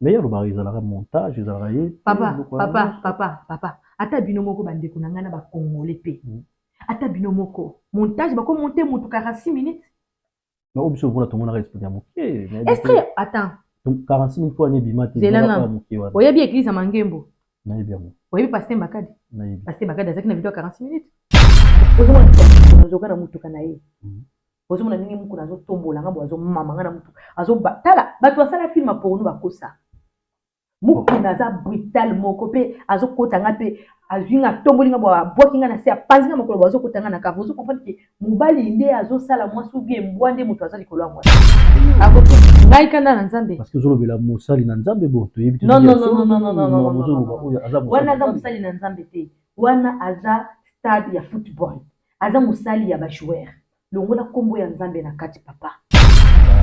Mais ye alobaka ezalaka montage, ezalaka ye te. Papa, Biloko wana papa, nyonso. Papa, papa, ata bino moko, bandeko na ngai na bacongolais mpe, ata bino moko, montage, bakomonte motu 46 minutes. Mais oyo biso mpona tomonaka esprit ya moke, nayebi te. Extrait, attends. Donc 46 minutes wana ebima te. Zela. Ezalaka Nanu. moke wana. Oyebi église ya Mangembo? Nayebi yango. Oyebi pasteur Makadi? Nayebi. Pasteur Makadi azalaki na video ya 46 minutes. Ozomona azoka na motuka na ye. Ozomona ndenge mokolo azotombola nga bo, azomama nga na motuka, azoba. Tala, bato basala film ya porno, bakosa. Mokuna aza brutal moko mpe azokota nga mpe azwi nga, atomboli nga bo, abwaki nga na se, apanzi nga mokolo bo, azokota nga na kava. Ozo comprendre ke mobali nde azosala mwasi ou bien mbwa nde moto aza likolo ya mwasi? Akoki ngai kanda na Nzambe. Parce que ozolobela mosali na Nzambe, bon, toyebi te. Non, non, non, non, non, non, non, non, non, Ozoloba non, non. oyo aza mosali Wana na aza Nzambe. Mosali na Nzambe te. Wana aza stade ya football, aza mosali ya bajoueur. Longola nkombo ya Nzambe na kati, papa.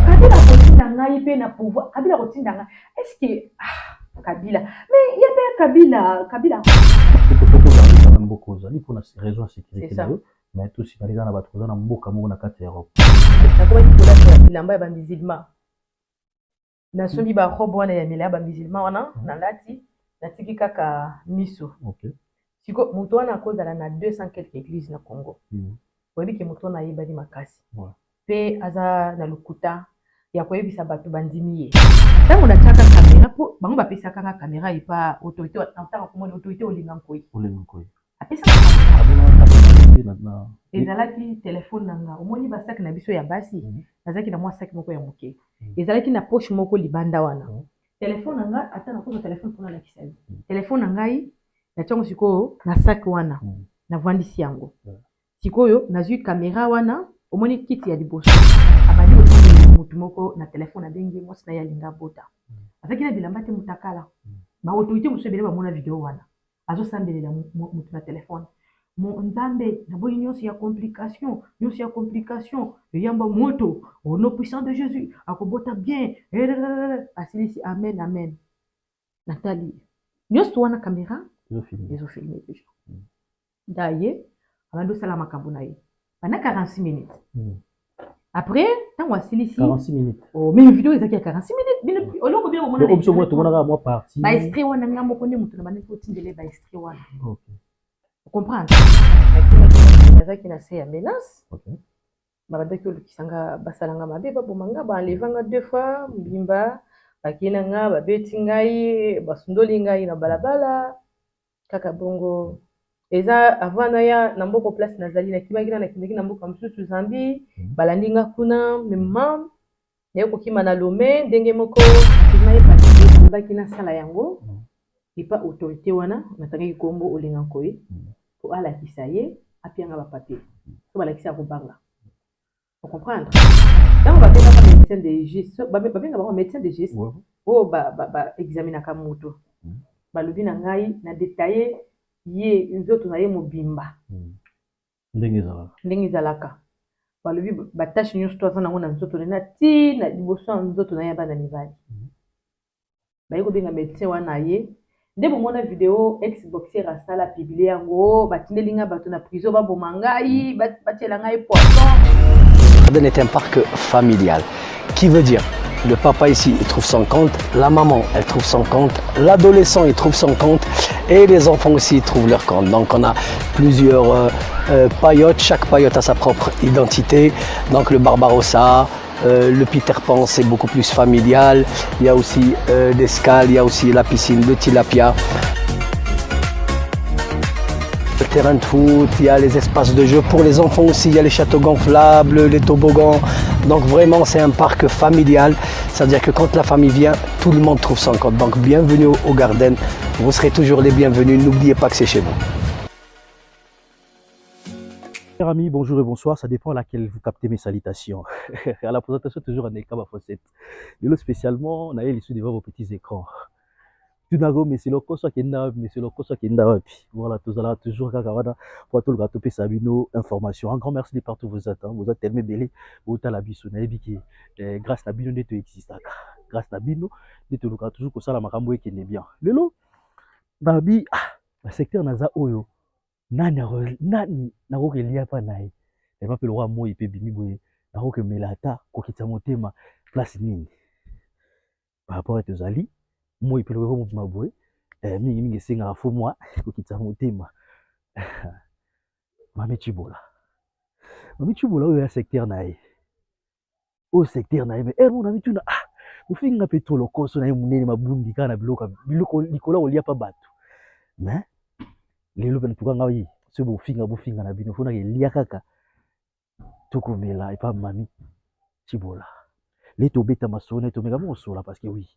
Kabila kotinda ngai mpe na pouvoir, Kabila kotinda ngai, est-ce ah, Kabila, mais ye mpe Kabila, Kabila. Kozala na mboka ozali mpona raison ya sécurité C'est ça. na yo, mais tosikali kaka na bato koza na mboka moko na kati ya Europe. Nakomaki kolata bilamba ya bamusulman, nasombi barobe wana ya mila ya bamusulman wana, nalati, natiki kaka miso. Siko moto wana akozala na 200 quelque église na Congo. Oyebi ke moto wana ayebani makasi mpe aza na lokuta ya koyebisa bato bandimi ye. Ntango natiaka kamera, mpo bango bapesaka nga kamera epa autorité, ntango komona autorité Olinga Nkoi. Olinga Nkoi. Apesaka kamera. Abonaka kamera te na Ezalaki telefone na nga. Omoni basaki na biso ya basi? Nazalaki na mwa saki moko ya moke. Ezalaki na poche moko libanda wana. Telefone na nga, ata nakozwa telefone mpona alakisa yo. Telefone na ngai natiango sikoyo na saki wana. Navandisi yango. Sikoyo nazwi kamera wana, omoni kiti ya liboso, abandi kosambela motu moko na telefone, abengi mwasi na ye, alinga abota. Azalaki na bilamba te, motakala. Baautorité mosusu ebele bamona video wana, azosambelela motu na telefone: "Mo Nzambe, naboyi nyonso ya complication, nyonso ya complication, eyamba moto au nom puissant de Jésus, akobota bien." Asilisi: "Amen, amen." Natali nyonso wana, kamera Ezofilme. Ezofilme déjà. Nda ye abandi osala makambo na ye pendant 46 minutes. Après, ntango asilisi 46 minutes? Oh, mais video ezalaki ya 46 minutes. Bino oloko bino bomona. Donc biso moko tomonaka mwa partie. Baextrait wana, nga moko nde moto na bandaki kotindela ye baextrait wana. Comprendre, nazalaki na se ya menace. Babandaki olukisa nga, basala nga mabe, baboma nga, baenleva nga deux fois mbimba, bakei na nga, babeti ngai, basundoli ngai na balabala kaka bongo. Eza avant naya na mboka place nazali. Nakimaki na nakendaki na mboka mosusu, Zambie. Balandi nga kuna mema, naye kokima na Lome ndenge moko. Nayeba nasala yango epa autorité wana natangaki nkombo Olinga Nkoi, po alakisa ye, apianga bapapier so balakisi ya kobanga. Ocomprendre, ntango babengaka médecin de justice, babenga bango médecin de justice oyo baexaminaka moto, balobi na ngai na détaille ye nzoto na ye mobimba. Ndenge ezalaka. Ndenge ezalaka. Balobi batache nyonso to aza nango na nzoto na ye, na ntina liboso ya nzoto na ye ya bana mibali. Baye kobenga médecin wana ye nde bomona video ex boxer asala, publie yango, batindeli nga bato na prison, baboma ngai, batiela ngai poison. Garden est un parc familial, qui veut dire le papa ici, il trouve son compte, la maman, elle trouve son compte, l'adolescent, il trouve son compte et les enfants aussi, ils trouvent leur compte. Donc on a plusieurs paillotes, chaque paillote a sa propre identité. Donc le Barbarossa, le Peter Pan, c'est beaucoup plus familial. Il y a aussi l'escale, il y a aussi la piscine, le tilapia. Le terrain de foot, il y a les espaces de jeu pour les enfants aussi, il y a les châteaux gonflables, les toboggans. Donc vraiment, c'est un parc familial. C'est-à-dire que quand la famille vient, tout le monde trouve son compte. Donc bienvenue au Garden. Vous serez toujours les bienvenus. N'oubliez pas que c'est chez vous. Chers amis, bonjour et bonsoir, ça dépend à laquelle vous captez mes salutations. À la présentation, toujours Anelka Bafosset. Lelo spécialement, on a l'issue devant vos petits écrans. Tunago, monsieur Lokoso akenda wapi, monsieur Lokoso akenda wapi? Voilà, tozala toujours kaka wana po toluka topesa bino information. Un grand merci de partout vous êtes, hein. Vous êtes tellement ebele, botala biso. Nayebi ke grâce na bino nde toexistaka. Grâce na bino nde toluka toujours kosala makambo ekende bien. Lelo, nabi, ah, ba secteur naza oyo, nani nani nakoki elia mpa na ye ema mpe lokwa moi mpe ebimi boye, nakoki omela ata kokitisa motema place nini par rapport ete tozali. Moi mpe lokola mobima boye eh, mingi mingi esengaka fo mwa kokitisa motema. Mami Tshibola, Mami Tshibola oyo ya secteur na ye, oyo secteur na ye, mais heure mona mituna ah, bofingi nga mpe trop lokoso na ye monene mabundi kaka na biloko biloko likolo ya kolia mpa bato. Mais lelo mpe natuka ngai soki bofinga bofinga na bino fo naka elia kaka tokomela epa Mami Tshibola. Le tobeta masolo na ye, tomeka moko kosola parce que oui,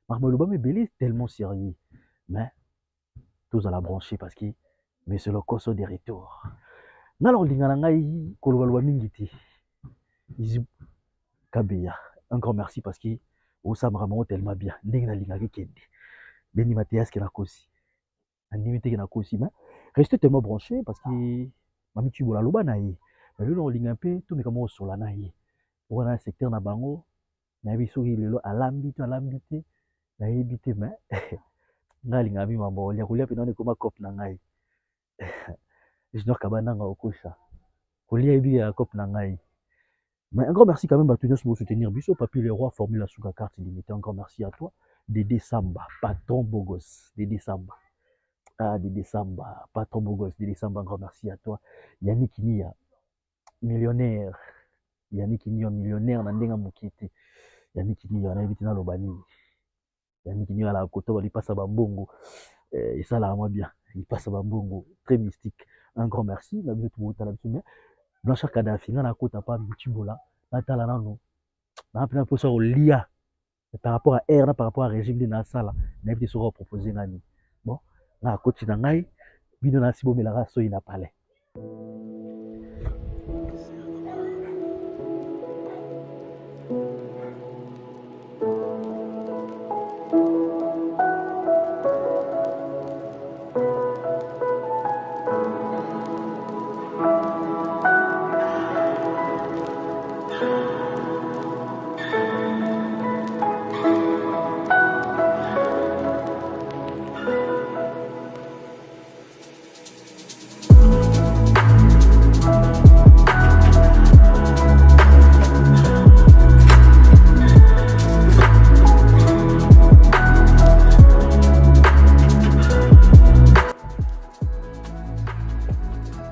makambo elobami ebele tellement sérieux, mais tozala branché parce que monsieur Lokoso de retour. Nga na kolinga na ngai kolobaloba mingi te. Izi Kabeya, un grand merci parce que osala makambo yango tellement bien ndenge nalingaki kende beni mateyaske nakosi nandimi te ke nakosi, mais restez tellement branché parce que Mami Tshibola aloba na ye, mais lelo olinga mpe tomeka moko kosola na ye wana secteur na bango. Nayebi soki lelo alambi to alambi te, nayebi te, mais ngai alingaka mi mambo kolia kolia mpe nano ekoma cope na ngai. Junior Kabananga okosha kolia yebi ya cope na ngai. Mais un grand merci quand même à tous pour soutenir biso. Papi le roi, Formule Asuka, carte limitée. Un grand merci à toi. Dédé Samba, patron Bogos. Dédé Samba. Ah, Dédé Samba, patron Bogos. Dédé Samba, un grand merci à toi. Yannick Nia, millionnaire. Yannick Nia, millionnaire. Nandenga Mukite. Yannick Nia, nayebi te naloba nini. Yannick Nia, la koto, lipasa bambongo. Et ça, là, moi bien. Lipasa bambongo. Très mystique. Un grand merci. La biso tout la biso mais Blanchard Kadhafi, nga na kota pa Tshibola, natala nano. Na pena posa kolia par rapport à air, na par rapport à régime de na sala, na yebi te soki proposer ngani. Bon, nga koti na ngai, bino na sibo melaka soyi na palais.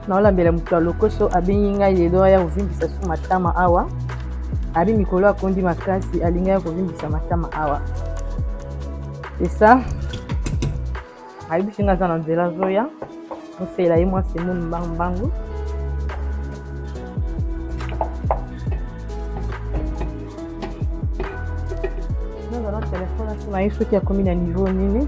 Naolambela moto ya lokoso abengi ngai lelo aya kovimbisa su matama awa. Abi mikolo akondi makasi, alingi aya kovimbisa matama awa. C'est ça. Ayebisi ngai aza na nzela azoya. Osela ye mwa semoule mbangu mbangu. Naza na telefone atuna ye soki akomi na niveau nini.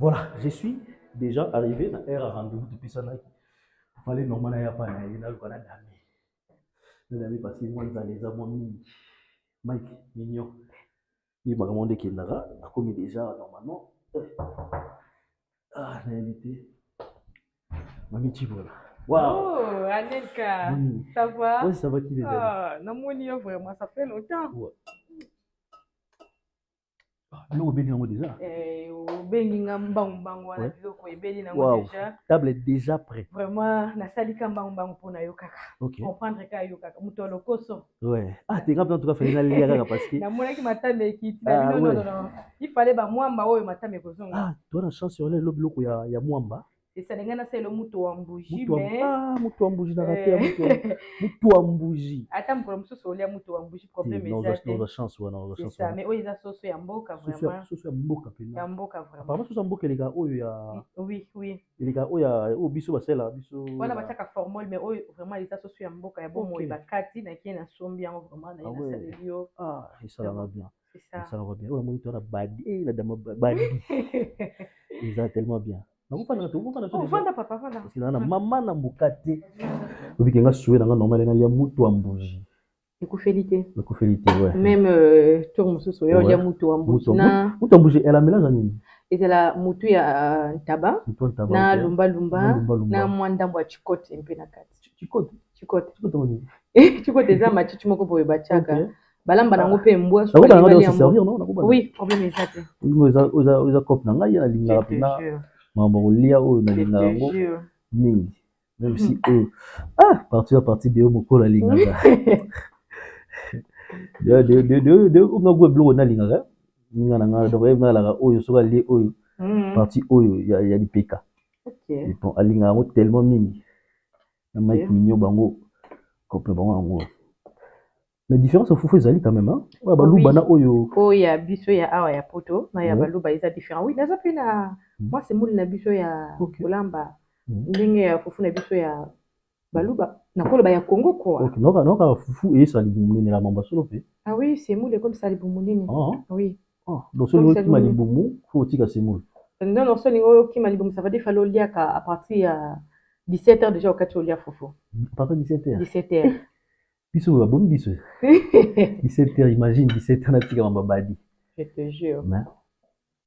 Voilà, je suis déjà arrivé na heure à rendez-vous depuis ça. Fallait normalement ya pas na ye naluka na dame. Na dame parce que moi nzala eza mwa mingi. Mike mignon. Ye makambo nde ekendaka, nakomi déjà normalement. Ah, nayebi te. Mami Tshibola. Wow. Oh, Anelka, ça va? Oui, ça va qui? Ah, namoni yo vraiment, ça fait longtemps. Ouais. Ah, biloko obeli yango déjà. Eh, obengi nga mbangu mbangu wana, biloko ebeli nango déjà. Table est déjà prêt. Vraiment, nasalika mbangu mbangu mpona yo kaka. Comprendre kaka yo kaka moto ya lokoso. Ouais. Ah, te nga en tout cas fallait nalia kaka parce que namonaki matama ekiti na bino. Non, non, il fallait bamwamba oyo matama ekozonga. Ah, toa na chance wana lelo, biloko ya mwamba. Esali ngai nasalelo mutu wa mbuji, mais Ah, mutu wa mbuji na rate ya mutu wa mbuji. Ata mokolo mosusu olia mutu wa mbuji, problème eza te. Noza chance wana, noza chance wana. Mais oyo eza soso ya mboka vraiment. Soso ya mboka mpenza. Ya mboka vraiment. Apparemment soso ya mboka eleka oyo ya Oui. Eleka oyo ya oyo biso basalelaka biso. Wana batiaka formol, mais oyo vraiment eza soso ya mboka ya bomoi. Bakati nakie nasombi yango vraiment, naye nasaleli yo. Ah, esalaka bien. C'est ça. Esalaka bien. Oyo namoni towana badi na dama badi, eza tellement bien. Nakofanda, tokofanda. Ovanda papa, vanda. Parce que na mama na mboka te obike nga suwe nanga normal nalia mutu wa mbuji. Ekufeli te. Ekufeli te, ouais. Même tour mosusu oyo olia mutu wa mbuji na Mutu wa mbuji ela mélange ya nini? Ezala mutu ya ntaba. Mutu wa ntaba. Na lumbalumba na mwa ndambo ya chikote mpe na kati. Chikote? Chikote. Chikote nini? Chikote eza matiti moko boye batiaka, balamba nango mpe mbwa. Servir non? Oui, problème eza te. Eza cope na ngai, nalingaka mpena makambo kolia oyo, nalingaka yango mingi, même si oyo ah partie ya partie de yo mokolo alingaka de biloko nalingaka ninga na ngai, donc yebi nalaka oyo soki alie oyo partie oyo ya lipeka, bon, alingaka yango tellement mingi na Mike Minio, bango couple bango yango. Mais différence fufu ezali quand même, hein? Oyo baluba na oyo. Oyo ya biso ya awa ya poto na ya baluba eza différent, oui. Naza mpe na mwa semoule na biso ya kolamba ndenge ya fufu na biso ya baluba, nakoloba ya Congo quoi. Ok, noka fufu eyesala libumu monene la mamba solo mpe. Ah oui, semoule ekomisa libumu monene. Oui. Ah, donc soki okima libumu, faut otika semoule? Non, non, soki okima libumu, ça veut dire fallait oliaka à partir ya 17 heures déjà, okati olia fufu. À partir de 17 heures? 17 heures. Biso oyo babomi biso 17 heures, imagine 17 heures natika mamba badi. Je te jure. Mais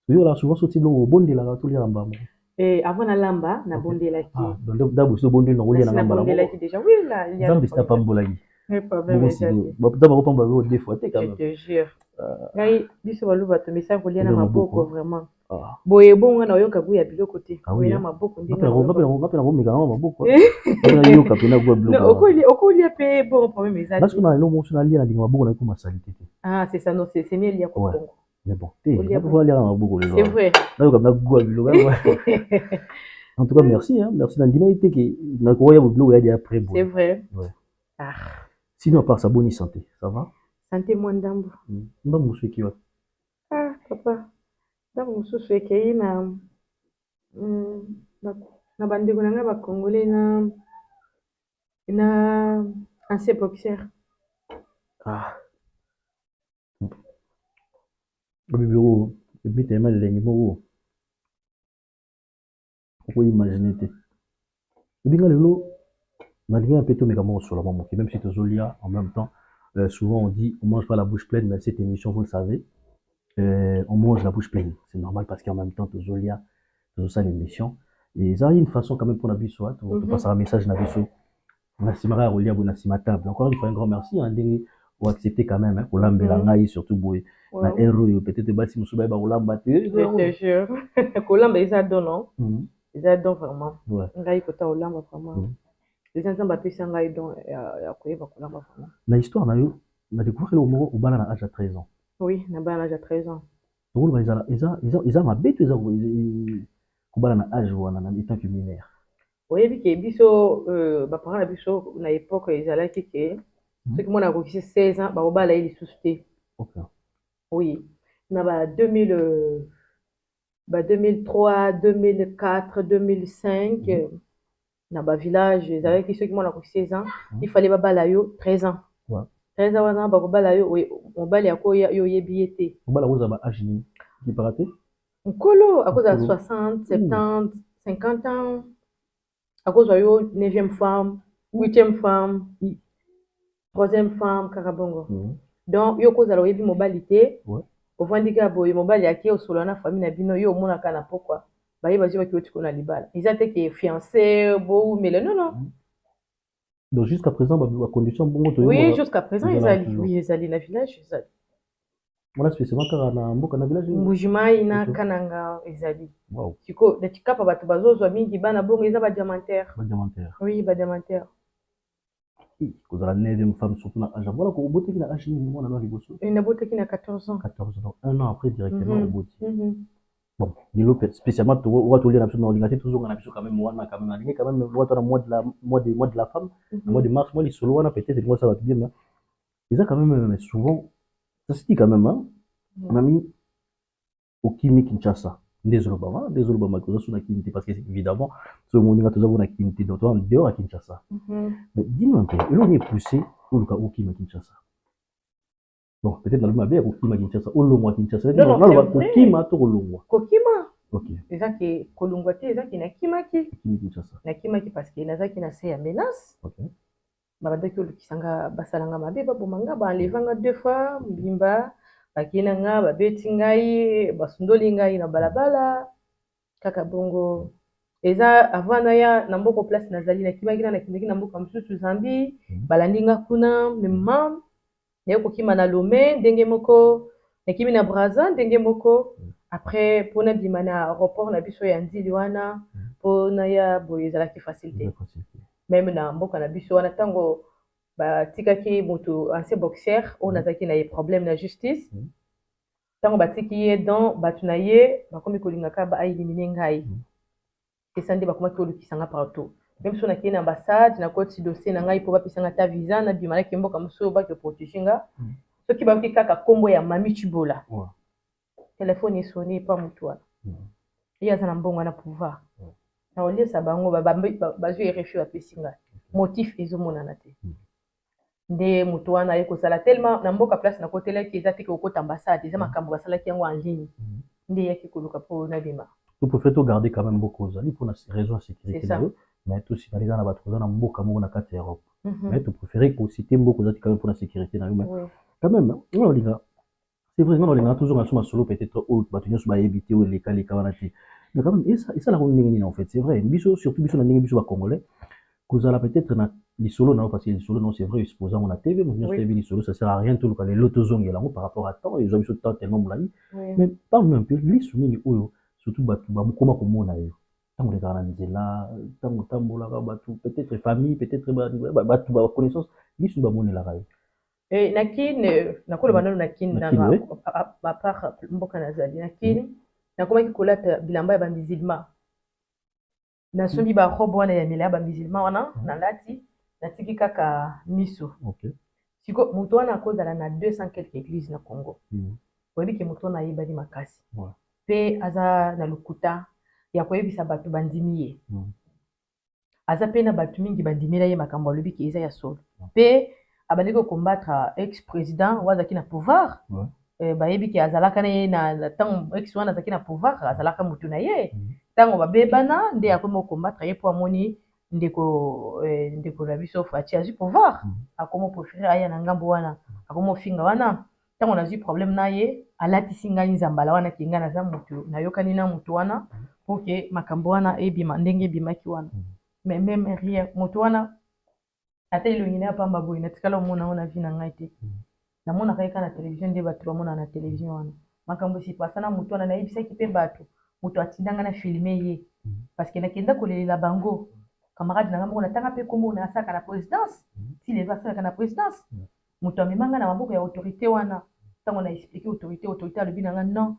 oyola souvent soti biloko obondelaka toliaka mbambo? Eh, avant nalamba, nabondelaki. Ah, donc d'abord so obondeli na kolia na ngamba. Nabondelaki déjà, oui la. Nzambe sita pambolaki. Nzambe akopambola yo deux fois te quand Je même. Te jure, ngai biso baluba tomesaka kolia na maboko vraiment. Ah. Boye bongo na oyoka goût ya biloko te. Ah oui, boye na hein. maboko ndenge Nga mpe nakomeka na maboko, nayoka mpe nagwa biloko. Okolia mpe bongo, problème eza te. Nasi na eloko mosusu nalia, nalinga maboko na ekoma saleté te. Ah, c'est ça, non, c'est mieux lia kongo. Mais bon te, nalia na maboko lelo. C'est vrai. Nayoka nagwa biloko. En tout cas merci, hein, merci. Nandimaki te ke nakoya biloko ya après boye. C'est vrai. Ouais. Ah. Sinon, à part ça, boni santé, ça va? Santé mwa ndambo. Ndambo mosusu eki wapi? Ah papa, ndambo mosusu ekei na bandeko na ngai bacongolais na ancien boxeur. Ah, oyo biloko ebetama elengi moko okoimagine te. Ebinga lelo nalingi mpe tomeka moko solo mwa moke, même si tozolia en même temps. Souvent on dit on mange pas la bouche pleine, mais cette émission, vous le savez, on mange la bouche pleine, c'est normal, parce qu'en même temps tozolia, tozosala émission, et ezali une façon quand même mpona biso topasaka message na biso na nsima kaka kolia boye na nsima table. Encore une fois, un grand merci ndenge oaccepter quand même kolambela ngai, surtout boye na heure oyo peut-être basi mosusu bayeba kolamba te. Je te jure, kolamba eza don, non, eza don vraiment. Ngai kota kolamba vraiment eza Nzambe apesa ngai don ya koyeba kolamba vraiment. Na histoire na yo, na découvrir eloko moko: obala na âge ya 13 ans. Oui, nabala na âge ya 13 ans. Tokoloba eza mabe to eza kobala na âge wana na étant que mineur? Oyebi ke biso baparent na biso na époque ezalaki ke soki mwana akokisi 16 ans, bakobala ye lisusu te. Oui, na ba 2000, ba 2003, 2004, 2005, na bavillage ezalaki soki mwana akoki 16 ans, il fallait babala yo 13 ans. 13 ans wana bakobala yo, mobali akoya, yo oyebi ye te. Mobali akozala ba âge nini kipaka te? Nkolo akozala 60, 70, 50 ans, akozwa yo 9e femme, 8e femme, troisième femme, kaka bongo. Donc yo kozala oyebi mobali te, ovandi kaka boye, mobali ake osolola na famille na bino, yo omonaka na pokwa. Baye bazwi, baki otika na libala. Eza te ke fiancé boumela, non, non. Donc jusqu'à présent, bacondition bongo? Oui, jusqu'à présent ezali, oui, ezali na village, ezali. Wana spécialement kaka na mboka, na village? Mbujimai na Kananga ezali. Sikoyo na Tshikapa, bato bazozwa mingi bana bongo eza badiamantaire. Badiamantaire. Oui, badiamantaire. Kozala neuvième femme, surtout na âge voilà, obotaki na âge nini mwana no liboso? Nabotaki na 14 ans. 14 ans, donc un an après directement oboti. Bon, lelo spécialement owa tolia na biso na olinga te, tozonga na biso quand même wana. Quand même nalingi quand même wana na mois de la femme, na mois de mars, mois lisolo wana peut-être elingi osala bato bien, mais eza quand même souvent ça se dit quand même, hein. Mami, okimi Kinshasa nde ezolobama, nde ezolobama oza so na Kini te, parce que évidemment so omoninga toza bona Kini te, donc toza dehors ya Kinshasa. Mais dis-nous un peu, eloko nini epoussé oluka okima Kinshasa? Bon, peut-être nalobi mabe ya kokima Kinshasa, olongwa Kinshasa. Naloba kokima to kolongwa? Kokima. Eza ke kolongwa te, eza ke nakimaki. Okimi Kinshasa. Nakimaki parce que nazalaki na se ya menace. Babandaki olukisanga, basalanga mabe, baboma nga, baenlevanga deux fois mobimba, bakei na nga, babeti ngai, basundoli ngai na balabala kaka bongo. Eza avant naya na mboka place nazali. Nakimaki na nakendaki na mboka mosusu, Zambie. Balandi nga kuna mema, naye kokima na Lome ndenge moko, nakimi na Braza ndenge moko. Après, mpona bima na aéroport na biso ya Ndjili wana, mpo naya boye, ezalaki facile te. Même na mboka na biso wana, ntango batikaki moto ancien boxer oyo nazalaki na ye problème na justice, ntango batiki ye, donc bato na ye bakomi kolingaka baéliminer ngai. Esa nde bakomaki kolukisanga partout. Même so nakei na ambassade, nakoti dossier na ngai mpo bapesanga ata visa, nabima, nake mboka mosusu, bake protéger nga. Soki bayoki kaka nkombo ya Mami Tshibola, telefone esoni epa motu wana. Ye aza na mbongo na pouvoir na koliesa bango, bazwi RFI, bapesi ngai motif ezomonana te. Nde moto wana aye kozala tellement na mboka place nakotelaki, eza te ke okota ambassade, eza makambo basalaki yango en ligne, nde eyaki koluka mpo nabima. To préfère to garder quand même mboka ozali mpona raison ya sécurité na yo, mais tosignaler kaka na bato koza na mboka moko na kati ya Europe. Mais to préféré kociter mboka ozali quand même mpona sécurité na yo. Mais quand même, nga olinga, c'est vrai, nga olinga tozonga so masolo peut-être oyo bato nyonso bayebi te, oyo elekaleka wana te. Mais quand même, esalaka ndenge nini en fait? C'est vrai, biso, surtout biso na ndenge biso bacongolais, kozala peut-être na lisolo na yo, parce que lisolo na yo, c'est vrai, exposant ngo na TV, moto nyonso toyebi lisolo, ça sert à rien toluka lelo tozongela yango par rapport à temps ezwa biso temps tellement molai. Mais parle un peu, lisu nini oyo surtout bato bakoma komona yo ntango olekaka na nzela, ntango otambolaka, bato, peut-être famille, peut-être bato baconnaissance, lisu bamonelaka yo? Na Kine, nakoloba nano na Kine nano, à part mboka nazali na Kine, nakomaki kolata bilamba ya bamusulman. Nasombi barobe wana ya mila ya bamusulman wana, nalati, natiki kaka miso. Siko moto wana akozala na 200 quelque église na Congo. Oyebi ke moto wana ayebani makasi mpe aza na lokuta ya koyebisa bato bandimi ye. Aza mpe na bato mingi bandimela ye makambo alobi ke eza ya solo, mpe abandaki kocombattre ex président oyo azalaki na pouvoir. Bayebi ke azalaka na ye na ntango ex wana azalaki na pouvoir, azalaka motu na ye. Ntango babebana, nde akomi kocombattre ye mpo amoni ndeko na biso Fatshi azwi pouvoir, akomi préféré aya na ngambo wana, akomi ofinga wana. Ntango nazwi problème na ye, alatisi ngai nzambala wana ke ngai naza motu nayokani na motu wana mpo ke makambo wana ebima ndenge ebimaki wana. Mais même rien, moto wana, ata elongi na ya pamba boye, natikala omona ngo na vie na ngai te. Namonaka ye kaka na télévision, nde bato bamonaka na télévision wana. Makambo esipasa na moto wana, nayebisaki mpe bato, moto atinda ngai na filmer ye, parce que nakenda kolelela bango camarade na ngai moko, natanga mpe kombo na asalaka na présidence, ti lelo asalaka na présidence. Moto amema ngai na maboko ya autorité wana. Ntango na expliquer autorité, autorité alobi na ngai: non,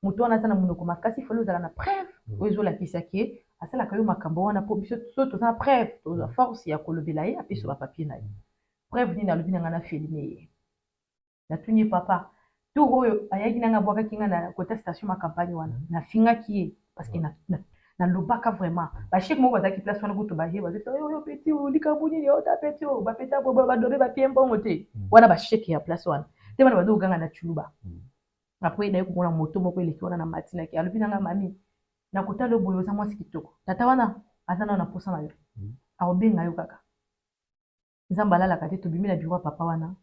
moto wana aza na monoko makasi, fallait ozala na preuve oyo ezolakisa ke asalaka yo makambo wana, mpo biso so toza na preuve, tozwa force ya kolobela ye apesa bapapier na ye. Preuve nini? Alobi na ngai na filmer ye. Natuni ye: papa, tour oyo ayaki nanga, abwakaki ngai na kota station macampagne wana, nafingaki ye parce que nalobaka vraiment. Bachef moko bazalaki place wana kutu baye, bazoti: oyo petit oyo, likambo nini ota petit oyo, bapeta badobe bapie mbongo te wana. Bachef ya place wana te wana bazo koganga na Tshiluba. Après, naye komona moto moko eleki wana na matinaki, alobi nanga: mami, nakotala boye, oza mwasi kitoko, tata wana aza nano na posa na yo, akobenga yo kaka. Nzambe alalaka te. Tobimi na bureau ya papa wana,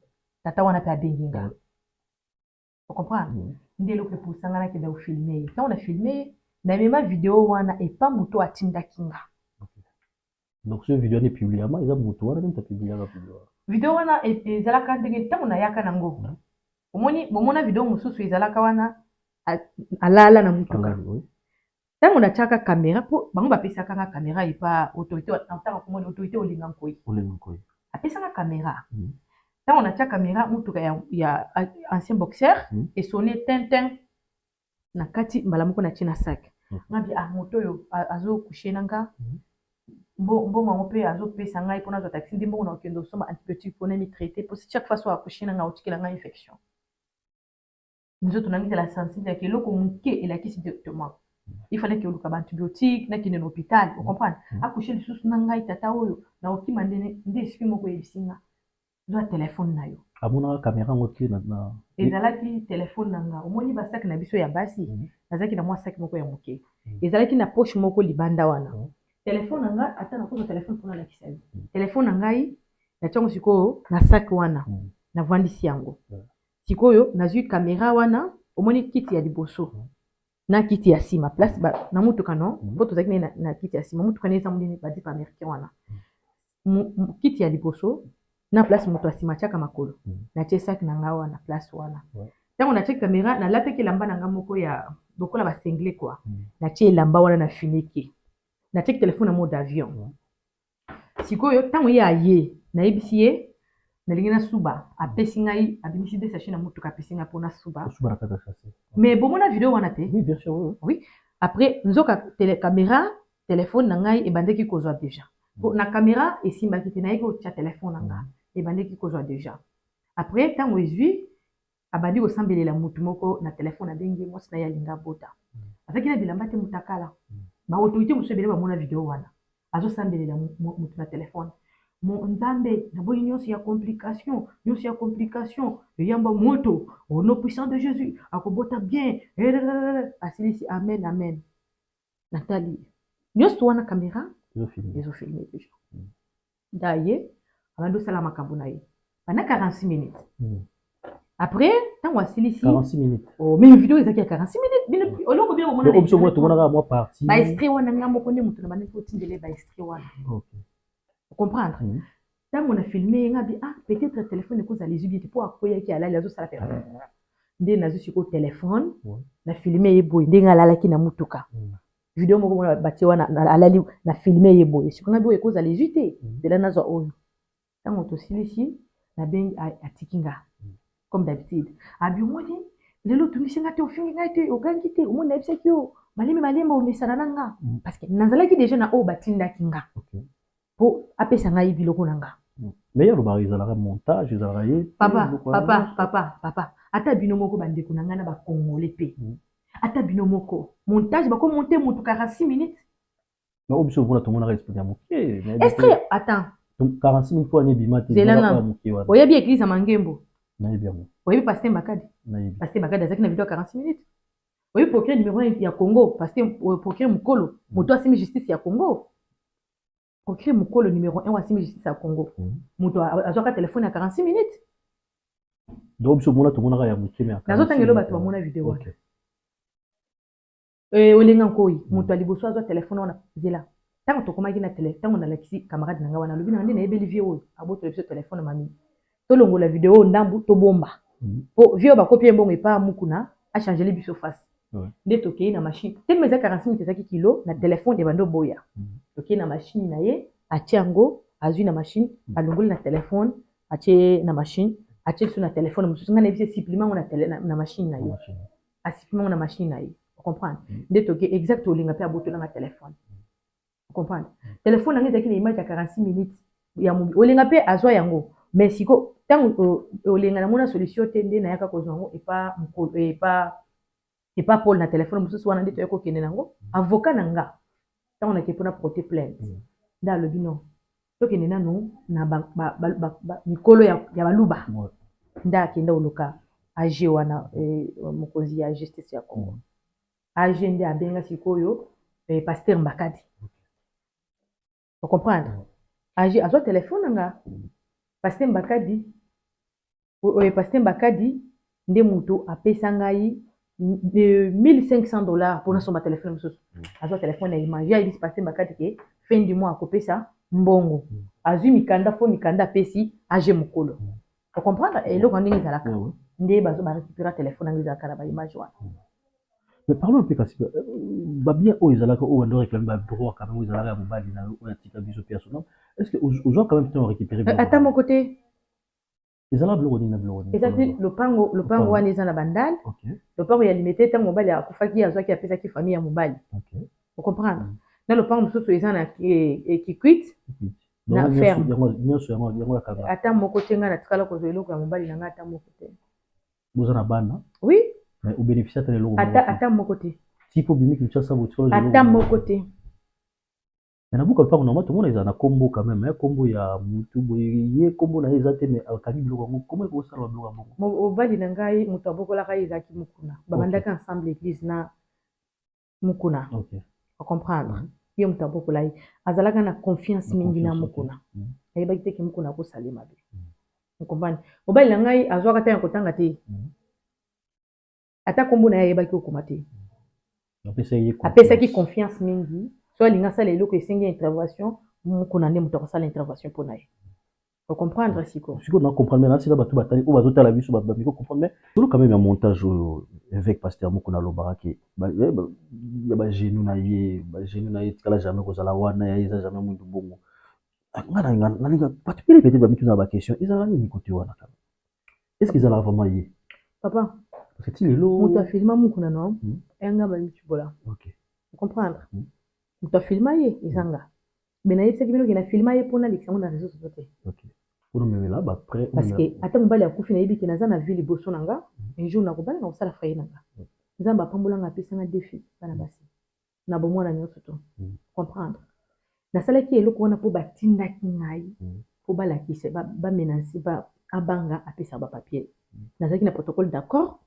tata wana mpe abengi nga. Ocomprendre? Nde eloko epusanga nakenda kofilmer ye. Ntango na filmer ye, Namema video wana epa moto atindaki nga. Donc ce video wana epubliama, eza moto wana nde moto apubliaka video wana? Video wana ezalaka ndenge ntango nayaka nango. Omoni, bomona video mosusu ezalaka wana, alala na motuka. Ntango natiaka caméra, mpo bango bapesaka nga caméra epa autorité, ntango komoni autorité Olinga Nkoi. Olinga Nkoi. Apesanga caméra. Ntango natia caméra, motuka ya ancien boxer esonne tintin na kati, mbala moko natie na sac. Ngabi: "Ah, moto oyo azocoucher na nga, mbongo yango mpe azopesa ngai mpona azwa taxi, nde mbongo na kokende osomba antibiotique mpona mitraiter, mpo chaque fois so acoucher na ngai, otikela ngai infection, nzoto nangi ezala sensible, yaka eloko moke elakisi directement, il fallait ke oluka baantibiotique, nakende na hôpital." Ocomprendre? Acoucher lisusu na ngai, tata oyo na okima nde esprit moko oyebisi nga: "Zwa telefone na yo." Amonaka caméra yango te na Ezalaki telefone na nga. Omoni basac na biso ya basi, nazalaki na mwa sac moko ya moke, ezalaki na poche moko libanda wana. Telefone na nga, ata nakozwa telefone mpona alakisa yo telefone na ngai, natiango sikoyo na sac wana, navandisi yango. Sikoyo nazwi caméra wana, omoni kiti ya liboso na kiti ya nsima, place na mutuka, no, mpo tozalaki na kiti ya nsima, mutuka ne eza monene, bajeep américain wana. Kiti ya liboso na place moto ya nsima atiaka makolo, natie sac na nga wana, place wana. Ntango natie caméra, nalataki elamba na nga moko ya lokola basinglet quoi. Natie elamba wana na finiki, natiaki telefone na mode avion. Sikoyo ntango ye aye, nayebisi ye nalingi nasuba, apesi ngai, abimisi deux sachet na motuka, apesi ngai mpona suba. Osuba na kati ya sachet? Mais bomona video wana te? Oui, bien sûr, oui. Oui, après nzoka tele, caméra telefone na ngai ebandaki kozwa déjà. Po na caméra esimbaki te, nayeki kotia telefone na nga, ebandaki kozwa déjà. Après ntango ezwi, abandi kosambelela motu moko na telefone, abengi mwasi na ye alinga abota, azalaki na bilamba te, moto akala. Baautorité mosusu ebele bamona video wana, azosambelela motu na telefone: "Mo Nzambe, naboyi nyonso ya complication, nyonso ya complication, eyamba moto au nom puissant de Jésus, akobota bien." Asilisi: "Amen, amen." Natali nyonso wana, caméra ezofilme. Ezofilme déjà. Nda ye abandi osala makambo na ye pendant 46 minutes. Après ntango asilisi 46 minutes? Oh, mais video ezalaki ya 46 minutes. Bino oloko bino bomona. Donc biso mona tomonaka mwa partie. Baextrait wana, nga moko nde moto na bandaki otindele baextrait wana. Comprendre? Ntango na filme ye, nga bi: "Ah, peut-être telefone ekozala ezwi bien te, mpo akweyaki, alali, azosala pe." Nde nazwi sikoyo telefone, na filme ye boye ndenge alalaki na mutuka. Video moko mona batie wana, alali, na filme ye boye. Sikoyo nga bi: "Oyo ekozala ezwi te, nzela nazwa oyo." Ntango tosilisi, nabengi, atiki nga comme d'habitude, abi: "Omoni lelo otungisi nga te, ofingi ngai te, ogangi te. Omoni, nayebisaki yo malembe malembe, omesana na nga." Parce que nazalaki déjà na oyo batindaki nga mpo apesa ngai biloko na nga. Mais ye alobaka ezalaka montage, ezalaka ye te, Papa, biloko wana papa, nyonso. Papa, papa, ata bino moko, bandeko na ngai na bakongole mpe, ata bino moko, montage, bakomonte motu 46 minutes. Mais oyo biso mpona tomonaka esprit ya moke, nayebi te. Extrait, attends. Donc 46 minutes mpo wana ebima te? Zela. Ezalaka Nanu. ya moke wana. Oyebi église ya Mangembo? Nayebi yango. Oyebi pasteur Mbakadi? Nayebi. Pasteur Mbakadi azalaki na video ya 46 minutes. Oyebi procureur numéro 1 ya Congo, pasteur procureur mokolo, moto asimi justice ya Congo, procureur mokolo numéro 1 asimi justice ya Congo, moto azwaka telefone ya 46 minutes? Donc biso mona tomonaka ya moke, mais ya 46 Nazotangela bato minutes, bamona video wana. Olenga Nkoi, moto ya liboso azwa telefone wana. Zela, ntango tokomaki na tele, ntango nalakisi camarade na ngai wana, alobi na nde nayebeli vieux oyo abotola biso telefone: "Mami, tolongola video oyo ndambu, tobomba, po vieux oyo bakopi ye mbongo epa Mukuna, achangeli biso face." Nde tokei na machine, telema eza 46 minutes, ezalaki kilo na telefone, ebandi oboya. Tokei na machine na ye, atie yango, azwi na machine, alongoli na telefone, atie na machine, atie biso na telefone mosusu. Ngai nayebi se supprime yango na machine na ye. Machine. Asupprime yango na machine na ye, ocomprendre? Mm. Nde toke exact, olinga mpe abotolanga telefone, ocomprendre? Telefone yango ezalaki na image ya 46 minutes ya mobi. Olinga mpe azwa yango, mais siko ntango olinga namona solution te, nde nayaka kozwa yango epa mokolo, epa Paul, na telefone mosusu wana. Nde toyaki kokende nango avocat na nga. Ntango nake mpona porter plainte, nde alobi: "Non, tokende nanu na mikolo ya baluba." Nde akenda koluka AG wana, mokonzi ya justice ya Congo. AG nde abenga sikoyo pasteur Mbakadi, ocomprendre? AG azwa telefone na nga, pasteur Mbakadi, pasteur Mbakadi nde moto apesa ngai. 1500 $ mpona somba telefone mosusu. Azwa telefone ya image, ayebisi pasteur Mbakadi ke fin du mois akopesa mbongo. Azwi mikanda, fo mikanda, apesi age mokolo. Ocomprendre eloko ndenge ezalaka, nde bazo barécupéra telefone yango, ezalaka na baimage wana. Mais parlons un peu kasi babien oyo ezalaka, oyo bando réclame badroit quand même, oyo ezalaka ya mobali na yo oyo atika biso mpe ya son. Est ce que ozwa quand même temps récupérer? Ata moko te. Ezala biloko nini na biloko nini? Eza ti lopango, lopango wana eza na Bandale, lopango ya Limete. Ntango mobali akufaki, azwaki, apesaki famille ya mobali, ocomprendre? Na lopango mosusu eza na Kikwit, na ferme. Nyonso yango ya kanga? Ata moko te. Ngai natikala kozwa eloko ya mobali na ngai, ata moko te. Boza na bana? Oui. Mais obénéficie ata eloko? Ata moko te. Ti mpo bimi Kinshasa, botikala? Ata moko te. Mais na buka lopango, normal tomona ezala na kombo quand même, kombo ya mutu boye. Ye kombo na ye eza te, mais akangi biloko yango. Kombo ekosala biloko ya bongo? Mobali na ngai, moto abokolaka ye ezalaki Mokuna. Babandaki ensemble église na Mokuna, ocomprendre? Ye moto abokola ye, azalaka na confiance mingi na Mokuna. Ayebaki te ke Mokuna akosala mabe, ocomprendre? Mobali na ngai azwaka ta ya kotanga te, ata kombo na ye ayebaki okoma te. Apesaki confiance mingi. So alingi asala eloko, esengi intervention, Mokuna nde moto akosala intervention mpo na ye, ocomprendre siko? Sikoyo na comprendre, mais nasila bato batali, oyo bazotala biso, bamiko comprendre. Mais solo quand même ya montage oyo évêque pasteur Mokuna alobaka ke ya bagenoux na ye, bagenoux na ye etikala jamais kozala wana, ya ye eza jamais mwindu bongo. Nga nalinga bato pele peut-être bamituna baquestion: ezalaka nini kote wana? Quand est ce que ezalaka vraiment ye? Papa. Parce que ti lelo Moto afilma Mokuna no eyanga bamitibola, comprendre? Moto afilma ye eza nga. Me nayebisaki bino ke na filma ye mpona alekisa yango na réseau sociaux te. Mpona omemela baprès. Parce que ata mobali akufi, nayebi ke naza na vie liboso na nga. Un jour nakobala, na kosala foyer na nga. Nzambe apambolanga, apesanga défi, bana basi na bomwana nyonso to comprendre. Nasalaki eloko wana mpo batindaki ngai mpo balakisa, bamenace, abanga apesaka bapapier. Nazalaki na protocole d'accord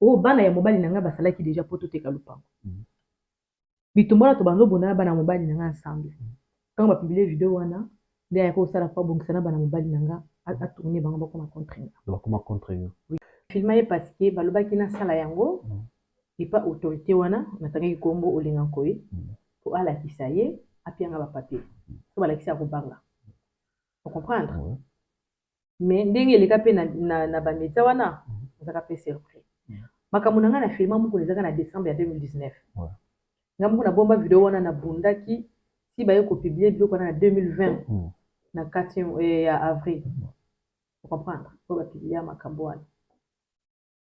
oyo bana ya mobali na ngai basalaki déjà mpo toteka lopango. Bitumba wana tobanda na bana ya mobali na ngai ensemble. Ntango bapublie video wana, nde ayaki kosala po abongisa na bana mobali na nga, atourne bango, bakoma contre nga. Bakoma contre yo? Filma ye parce que balobaki nasala yango epa autorité wana natangaki nkombo Olenga Nkoye, po alakisa ye, apianga bapapier. So balakisi, akobanga, ocomprendre? Mais ndenge eleka mpe na bamédia wana, azaka mpe surpris. Makambo na ngai na filma mokolo ezaka na décembre ya 2019. Nga moko nabomba video wana, nabundaki si baye kopublie biloko wana na 2020, na kati ya avril, ocomprendre? Po bapublie ya makambo wana,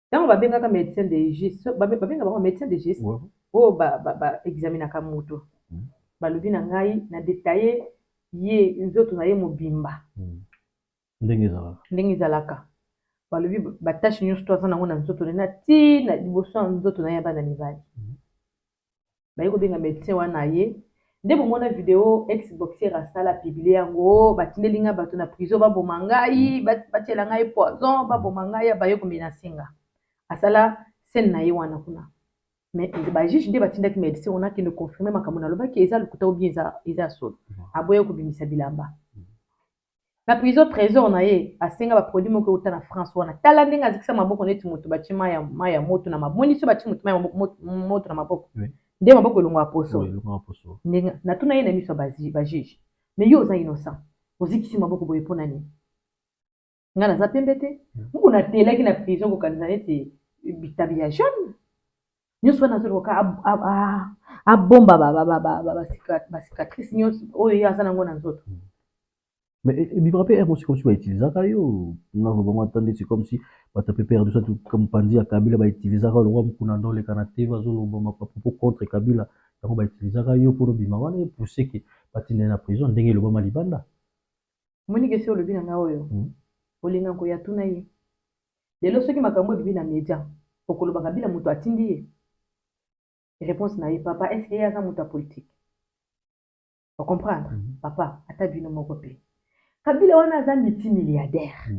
ntango babengaka médecin légiste, babenga bango médecin légiste oyo baexaminaka moto, balobi na ngai na détaille ye nzoto na ye mobimba. Ndenge ezalaka. Ndenge ezalaka. Balobi batache nyonso to aza nango na nzoto na ye, na ti na liboso ya nzoto na ye ya bana mibali. Baye kobenga médecin wana ye nde bomona video ex boxer asala, publie yango. Batindeli ngai bato na prison, baboma ngai, batiela ngai poison, baboma ngai, baye komenacer nga. Asala scène na ye wana kuna, mais bajuge nde batindaki médecin wana akende confirme makambo nalobaki eza lokuta ou bien eza ya solo. Aboya kobimisa bilamba na prison. Trésor na ye asenga baproduit moko euta na France wana. Tala ndenge azikisa maboko neti moto batie mai ya moto na maboni. So batie moto mai ya moto na maboko, nde maboko elongwa ya poso. Ndenge natuna ye na miso ya bajuge: "Mais yo oza innocent, ozikisi maboko boye mpo na nini?" Ngai naza pembe te. Moko natelaki na prison, kokanisa neti bitabi ya jaune nyonso wana, azoluka abomba bacicatrice nyonso oyo ye aza nango na nzoto. Mais ebimaka mpe aire mosi comme si bautilisaka yo. Nalobango ata ndeti comme si bato ya PPRD, soit mopanzi ya Kabila, bautilisaka lokwa Mokuna nde oleka na TV, azoloba mapropos contre Kabila. Yango bautilisaka yo mpona obima wana, epousse ke batinda ye na prison, ndenge elobama libanda. Omoni ke si olobi na ngai oyo, olinga koya tuna ye lelo, soki makambo ebimi na média, okoloba Kabila moto atindi ye? Réponse na ye: "Papa, est ce que ye aza moto ya politique?" Ocomprendre? Papa, ata bino moko mpe, Kabila wana aza multimilliardaire.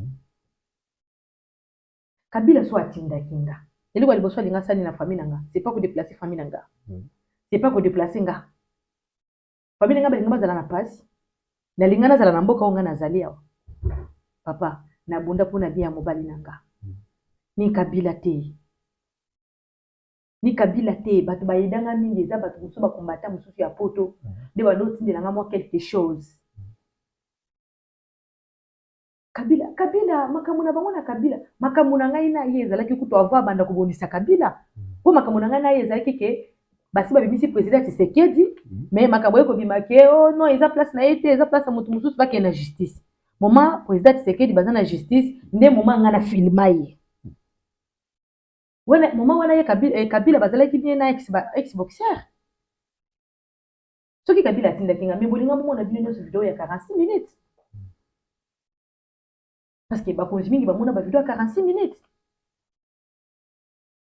Kabila so atindaki nga, eloko ya liboso alinga asali na famille na nga, c'est pas kodéplacer famille na nga, c'est pas kodéplacer nga. Famille na nga balinga bazala na pasi, nalinga nazala na mboka oyo nga nazali awa. Papa, nabunda mpona bien ya mobali na nga, ni Kabila te. Ni Kabila te. Bato bayedanga mingi, eza bato mosusu bakombata mosusu ya poto nde bandotindela nga mwa quelque chose. Kabila, Kabila, makambo na bango na Kabila, makambo na ngai na ye ezalaki kutu avant abanda kobondisa Kabila, mpo makambo na ngai na ye ezalaki ke basi babimisi président Tshisekedi, mais makambo ekobima ke oh non, eza place na ye te, eza place ya moto mosusu, bakende na justice. Moment président Tshisekedi baza na justice, nde moment ngai na filma ye wana. Moment wana ye Kabila, Kabila bazalaki bien na ex boxer. Soki Kabila atindaki nga, mais bolinga bomona bino nyonso video ya 46 minutes, parce que bakonzi mingi bamona bavideo ya 46 minutes.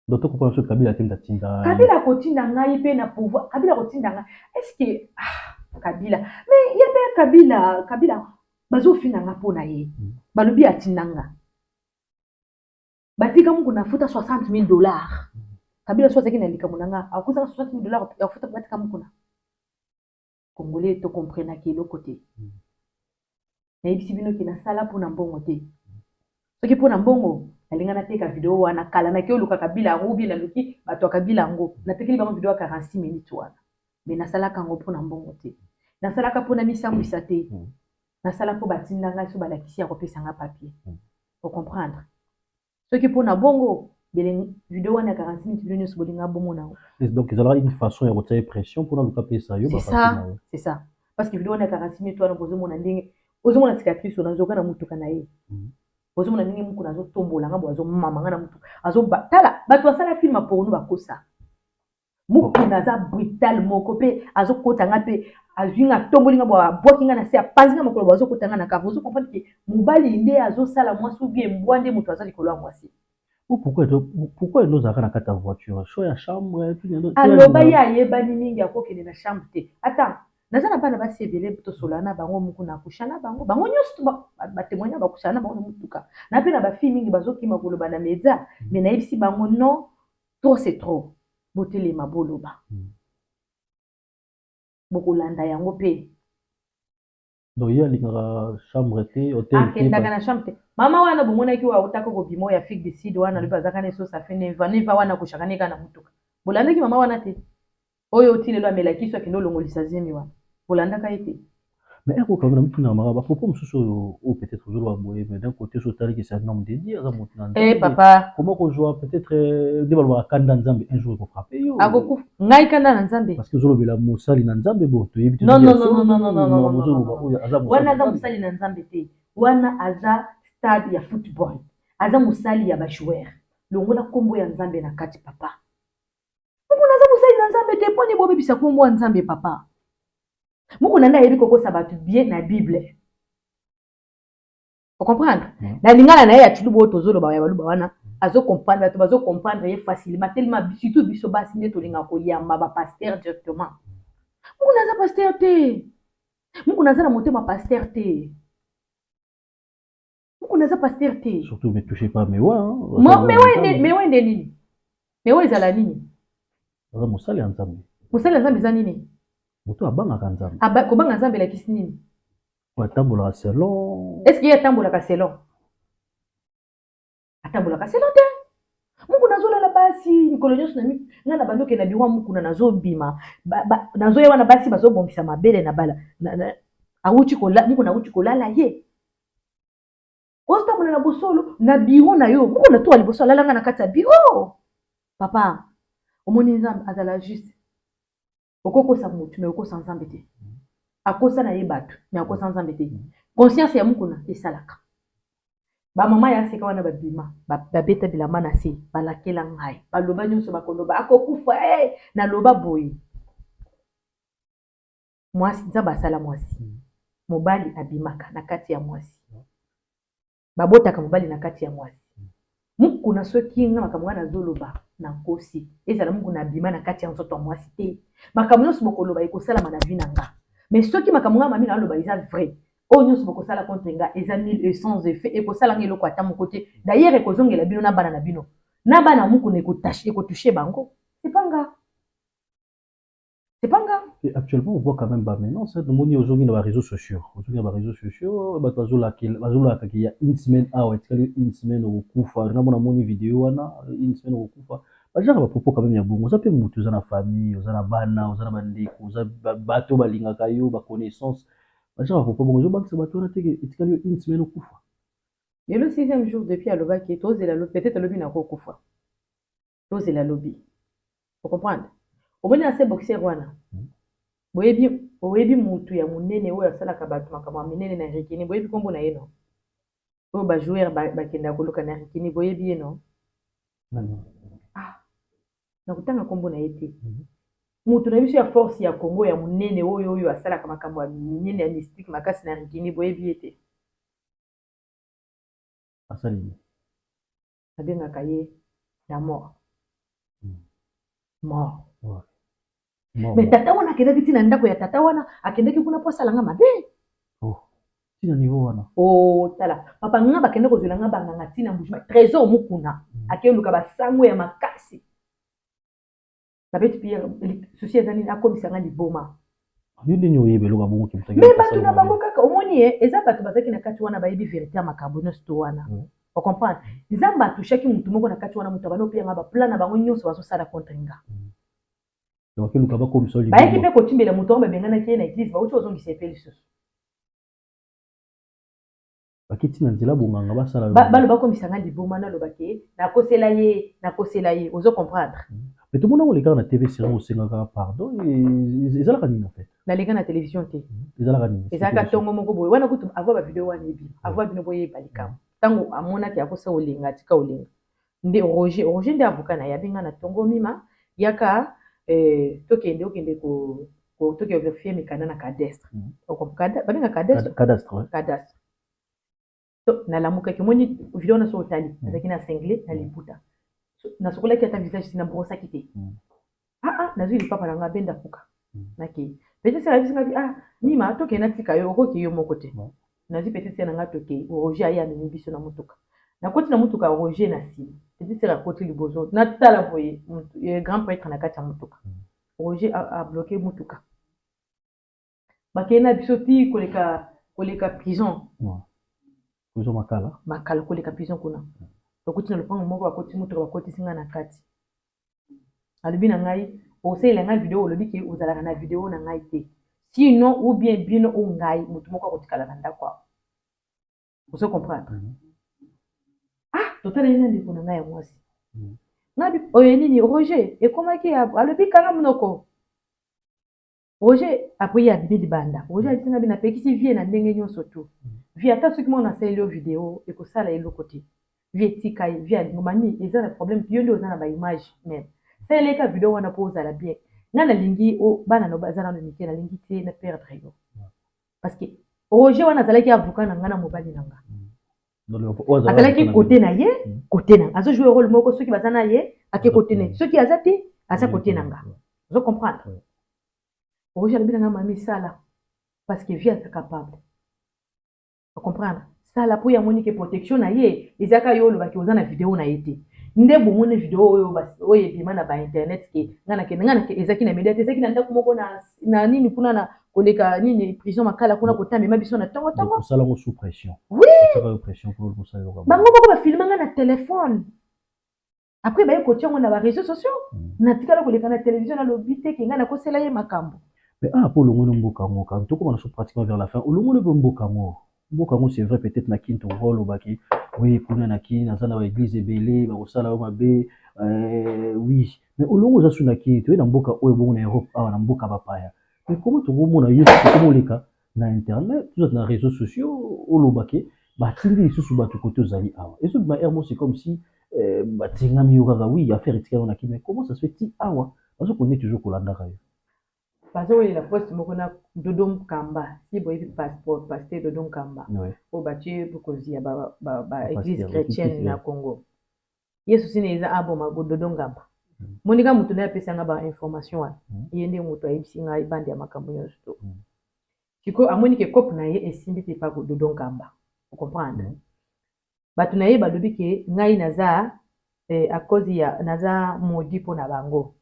Donc tokopona soki Kabila te atinda? Kabila akotinda ngai mpe na pouvoir, Kabila akotinda ngai. Est ce que, ah, Kabila, mais ye mpe Kabila, Kabila bazofinga nga mpo na ye. Balobi atinda nga, batika muku nafuta 60 000 $. Kabila so azalaki na likambo na nga, akosaka 60 000 $ ya kofuta, batika muku na Congolais. Tokomprenaki eloko te. Nayebisi bino ke nasala mpona mbongo te. Soki mpona mbongo, nalinga nateka video wana kala. Naki oluka Kabila yango, ubie naluki bato ya Kabila yango, natekeli bango video ya 46 minutes wana. Mais nasalaka yango mpona mbongo te, nasalaka mpona misambwisa te. Nasala mpo batinda ngai, so balakisi ya kopesa nga papier. Ocomprendre? Soki mpona bongo, bele video wana ya 46 minutes, bino nyonso bolinga bomona yango. Donc ezalaka une façon ya kotia ye pression mpona luka pesa yo? C'est ça, c'est ça, parce que video wana ya 46 minutes wana, bozomona ndenge ozomona cicatrice oyo nazoka na motuka na ye. Ozomona ndenge mokolo azotombola nga bo, azomama nga na motuka, azoba. Tala, bato basala film ya porno bakosa. Mokuna aza brutal moko mpe azokota nga mpe azwi nga, atomboli nga bo, abwaki nga na se, apanzi nga makolo bo, azokota nga na cave. Ozocomprendre ke mobali nde azosala mwasi ou bien mbwa nde moto aza likolo ya mwasi? Pourquoi endo ozalaka na kati ya voiture, so ya chambre? Aloba ye ayebani mingi, akokende na chambre te. Ata naza na bana basi ebele, tosola na bango moko na kusha na bango, bango nyonso batémoigne, bakusha na bango na motuka na mpe na bafille mingi bazokima koloba na média. Mais nayebisi bango: non, trop c'est trop, botelema, boloba. Bokolanda yango mpe. Donc ye alingaka chambre te, hotel? Akendaka na chambre te. Mama wana bomonaki oyo autaka kobima, oyo Afrique du Sud wana, alobi azaka na eso, safe neva neva wana, akoshaka ne kaka na motuka. Bolandaki mama wana te? Oyo oti lelo amelaki so, akende olongolisa zemi wana, bolandaka ye te? Mais eko quand même mituna maka bapropos mosusu oyo peut-être ozoloba boye, mais d'un côté so otaliki, c'est un homme de Dieu, aza moto na Nzambe. Papa. Comment kozwa peut-être nde balobaka kanda Nzambe un jour ekofrappe yo? Akokufa ngai kanda na Nzambe? Parce que ozolobela mosali na Nzambe, bo toyebi. Non, non, non, non, non, non, non, wana aza mosali na Nzambe te. Wana aza stade ya football, aza mosali ya bajoueur. Longola nkombo ya Nzambe na kati, papa. Mokuna aza mosali na Nzambe te. Mponi bobebisa nkombo ya Nzambe, papa? Mokuna nde ayebi kokosa bato bien na Bible, ocomprendre? Na lingala na ye ya Tshiluba oyo tozoloba ya Baluba wana, azocomprendre, bato bazocomprendre ye facilement tellement, surtout biso basi nde tolingaka koyamba bapasteur directement. Mokuna aza pasteur te, mokuna aza na motema pasteur te, mokuna aza pasteur te. Surtout ne touchez pas mewa. Mewa nde nini? Mewa ezala nini? Aza mosali ya Nzambe. Mosali ya Nzambe eza nini? Moto abangaka Nzambe. Kobanga Nzambe elakisi nini? Atambolaka selon. Est ce que ye atambolaka selon? Atambolaka selon te. Mokuna azolala basi mikolo nyonso. Ngai na bandi okende na biro ya mokuna, nazobima, nazoya wana basi bazobongisa mabele na bala. Awuti, mokuna awuti kolala ye, ozotambola na bosolo na biro na yo. Mokuna to ya liboso alalanga na kati ya biro, papa. Omoni, Nzambe azala juste. Okokosa motu, mais okosa Nzambe te. Akosa na ye bato, mais akosa Nzambe te. Conscience ya mokuna esalaka. Bamama ya seka wana babima, babeta bilamba na se, balakela ngai, baloba nyonso bakoloba, akokufa. Hey! Naloba boye: mwasi, Nzambe asala mwasi, mobali abimaka na kati ya mwasi, babotaka mobali na kati ya mwasi. Mokuna, soki nga makambo ngai nazoloba nakosi, ezala mokuna abima na kati ya nzoto ya mwasi te. Makambo nyonso bokoloba ekosalama na vie na nga. Mais soki makambo ngai mami naloba eza vrai, oyo nyonso bokosala contre nga eza nul et sans effet, ekosala nga eloko ata moko te. D'ailleurs ekozongela bino na bana na bino, na bana mokuna ekotouche bango. C'est pas nga, c'est pas nga. Et actuellement, on voit quand même bamenaces. Tomoni ozongi na baréseaux sociaux, ozongi na baréseaux sociaux, bato bazolaka qu'il y a une semaine awa etikali, une semaine okokufa. Nga mona moni video wana, une semaine okokufa. Bagenre bapropos quand même ya bongo, oza mpe motu, oza na famille, oza na bana, oza na bandeko, oza bato oyo balingaka yo, baconnaissance. Bagenre bapropos bongo ezobangisa bato wana teke etikali yo une semaine okufa. Lelo sixième jour depuis alobaki tozela, peut-être alobi nakokufa, tozela lobi, ocomprendre? Omoni ase boxer wana, boyebi, oyebi mutu ya monene oyo asalaka bato makambo ya minene na Rikini, boyebi nkombo na ye no? Oyo bajoueur bakendaka koluka na Rikini, boyebi ye no? Ah, nakotanga nkombo na ye te. Mutu na biso ya force ya Congo ya monene oyo asalaka makambo ya minene ya mystique makasi na Rikini, boyebi ye te? Asali? Babengaka ye la mort. Mort. Mais tata wana akendaki ntina ndako ya tata wana, akendaki kuna mpo asalanga mabe. Oh. Ntina niveau wana? Oh, tala papa, nga bakende kozwela nga banganga ntina Mbujima, Trésor Mukuna. Akeluka basango ya makasi, babeti pierre. Susi eza nini? Akomisanga liboma. Yo ndenge oyeba eloko bongo? Mais bato na bango kaka, omoni ye, eza bato bazalaki na kati wana, bayebi vérité ya makambo nyonso to wana, ocomprendre? Nzambe atushaki motu moko na kati wana, moto abandi opeyanga baplan na bango nyonso bazosala contre nga. Bakeluka bakomisa. Bayaki mpe kotimbela moto wana, babenganaki ye na église, bauti kozongisa epe lisusu. Bakiti na nzela bonganga basala. Baloba bakomisanga liboma, naloba ke nakosela ye, nakosela ye, ozo comprendre? Mais tomona olekaka na TV série, osengaka pardon, ezalaka nini en fait? Naleka na télévision te. Ezalaka nini? Ezalaka ntongo moko boye wana kutu, avant bavideo wana ebima, avant bino boyeba likambo. Ntango amonaki akosa olinga, atika olinga nde Roger, Roger nde avocat na ye, abenga na ntongo: "Mima, yaka, tokende, okende tokende vérifier mikanda na cadastre." Babenga cadastre? Cadastre. Cadastre. Nalamukaki, omoni video wana, so otali, nazalaki na singlet na liputa, nasokolaki ata visage te, nabrosaki te. Ah, nazwi lipapa na nga, benda puka, nakei. Petite sœur ayebisi nga: "Ah Mima, tokende, natika yo, okoki yo moko te." Nazwi petite sœur na nga, tokei. Roger aye, amemi biso na motuka. Nakoti na motuka, Roger na nsima, petite sœur akoti liboso. Natala boye, grand prêtre na kati ya motuka. Roger abloquer motuka, bakei na biso ti koleka prison. Prison Makala. Makala, koleka prison kuna. Bakoti na lopango moko, bakoti motuka, bakotisi ngai na kati. Alobi na ngai: "Osalela ngai video, olobi ke ozalaka na video na ngai te, sinon ou bien bino o ngai, motu moko akotikala na ndako awa." Ozo comprendre? Ah, totala ye na ndeko na ngai ya mwasi. Ngai oyo nini, Roger ekomaki, alobi: "Kanga monoko, Roger." Après ye abimi libanda. Roger ayebisi ngai: "Napekisi vie na ndenge nyonso tu. Vie, ata soki mwana asaleli yo video, ekosala eloko te. Vie etika ye, vie alingo mani, eza na problème. Yo nde oza na baimage même, saleleka video wana mpo ozala bien. Ngai nalingi bana no baza nano mike, nalingi te na perdre yo." Parce que Roger wana azalaki avocat na ngai na mobali na nga. Azalaki côté na ye, côté na azojouer rôle moko. Soki baza na ye, ake côté na ye, soki aza te, aza côté na nga, ozo comprendre? Roger alobi na nga: "Mami, sala, parce que vie aza capable, comprendre, sala mpo ye amoni ke protection na ye ezalaka yo olobaki oza na video na ye te." Nde bomoni video oyo ebima na bainternet ke ngai nakende, ngai nake, ezalaki na media te, ezalaki na ndako moko na nini kuna, na koleka nini, prison Makala kuna, kotambema biso na ntongo ntongo. Osala yango sous pression? Oui. Otiaka yo pression mpo kosala eloko? Bango moko bafilma ngai na telefone, après baye kotia yango na baréseaux sociaux. Natikala koleka na télévision, nalobi te ke ngai nakosela ye makambo. Mais ah, mpo olongoli mboka yango kaka, tokóma na so pratiquement vers la fin. Olongoli mpe mboka yango, mboka yango, c'est vrai, peut-être na Kini tokoka olobaki oui, kuna na Kini naza na baéglise ebele, bakosala yo mabe, oui. Mais olongo oza su na Kini, toye na mboka oyo bongo na Europe awa, na mboka bapaya. Mais comment tokomona yo tokoma oleka na internet, tozala na réseaux sociaux, olobaki batindi lisusu bato kote ozali awa, ezobima air mo, c'est comme si batingami yo kaka. Oui, affaire etikali na Kini, mais comment ça se fait ti awa bazokonde toujours kolandaka yo? Bazowelela poste moko na Dodo Nkamba, si boyebi passeport, pasteur Dodo Nkamba, oyo batie bokonzi ya baéglise chrétienne na Congo. Ye susi na eza aboma Dodo Nkamba. Monika moto nde apesanga bainformation wana. Ye nde moto ayebisi ngai bande ya makambo nyonso to. Sikoyo amoni ke cope na ye esimbi te pa Dodo Nkamba, ocomprendre? Bato na ye balobi ke ngai naza à cause ya naza maudit mpo na bango.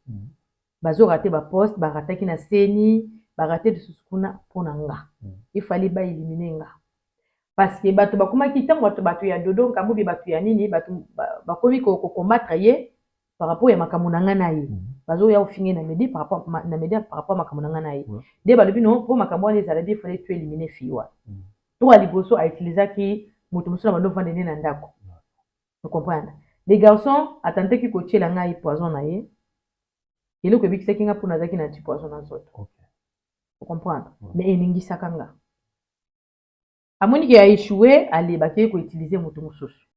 Bazorater baposte, barataki na seni, barate lisusu kuna mpo na nga. Ifali baéliminer nga parce que bato bakomaki ntango bato ya Dodo Nkambo, bato ya nini, bato bakomi kocombattre ye. Par rapport ya makambo na ngai na ye, bazoya ofinge na média par rapport na média, par rapport makambo na ngai na ye. Nde balobi non, mpo makambo wana ezala bien, fallait to éliminer fille wana. To ya liboso, autilisaki moto mosusu na bando ovanda nde na ndako. Ocomprendre? Les garçons atentaki kotiela ngai poison na ye. Eloko ebikisaki nga, mpona azalaki na anti poison na nzoto. Ocomprendre? Mais eningisaka nga. Amoni ke aéchoué, alebaki ye koutiliser moto mosusu.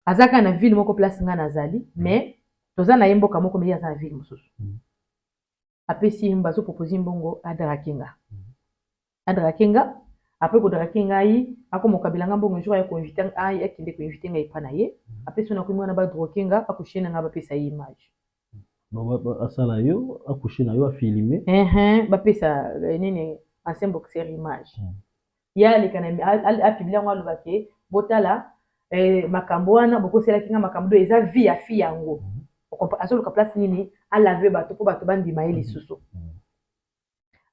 Aza kaka na ville moko place nga nazali, mais toza na ye mboka moko, mais ye aza na ville mosusu. Apesi ye, bazopropose mbongo, adrake nga. Adrake nga, après kodrake ngai, akomokabela nga mbongo. Jour aye koinvite, akende koinvite ngai epa na ye. Apesi wana, akomi wana, badroke nga, akushe na nga, bapesa ye image. Asala yo, akushe na yo, afilme. Bapesa nini, ancien boxer image. Ye aleka na apublie yango, alobake: "Botala makambo wana bokoselaki nga." Makambo do eza vie ya fille yango. Azoluka place nini alave bato mpo bato bandima ye lisusu.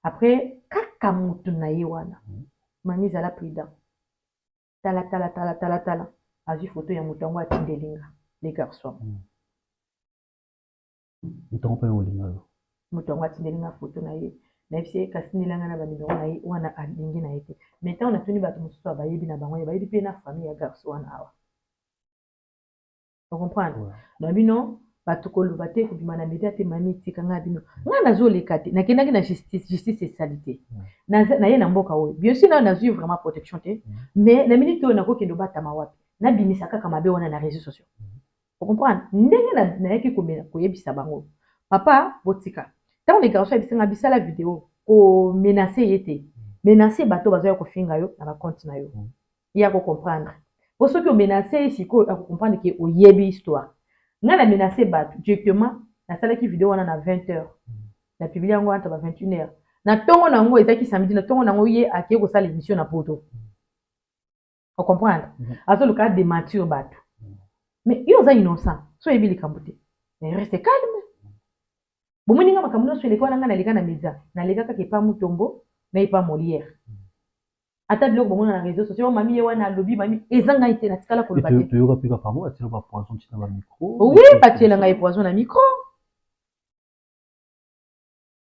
Après kaka motu na ye wana, mami, ezala prudent. Tala, tala, tala, tala, tala, azwi foto ya moto yango, atindeli nga, les garçons. Moto yango mpe olinga yo? Moto yango atindeli nga foto na ye. Nayebisi ye kasi tindela nga na banimero na ye wana. Alingi na ye te, mais ntango natuni bato mosusu bayebi na bango, bayebi mpe na famille ya garçon wana awa. Ocomprendre? Na bino bato koloba te, kobima na media te. Mami, tika ngai bino, ngai nazoleka te. Nakendaki na justice, justice esali te. Naye na mboka oyo, bien sûr nayo nazwi vraiment protection te, mais na minute oyo nakokende obatama wapi? Nabimisa kaka mabe wana na réseaux sociaux. Ocomprendre ndenge nayaki koyebisa bango: "Papa, botika." Ntango le garçon ayebisi nga: "Bisala video, komenace ye te, menace bato bazoya kofinga yo na bacompte na yo." Ye akocomprendre, po soki omenace ye sikoyo, akocomprendre ke oyebi histoire. Ngai na menace bato directement. Nasalaki video wana na 20 heures, na publie yango entre ba 21 heures na ntongo nango. Ezalaki samedi. Na ntongo nango, ye akei kosala émission na poto. Ocomprendre? Azoluka adémentir bato, mais yo oza innocent. So oyebi likambo te, mais reste calme. Bomoni nga, makambo nyonso eleka wana, ngai naleka na média, naleka kaka epa Mutombo na epa Molière. Ata biloko bomona na réseau sociaux, mami ye wana alobi, mami, eza ngai te, natikala koloba te. Toyoka mpe kaka bango batiela bapoison ntina bamicro. Oui, batiela ngai poison na micro,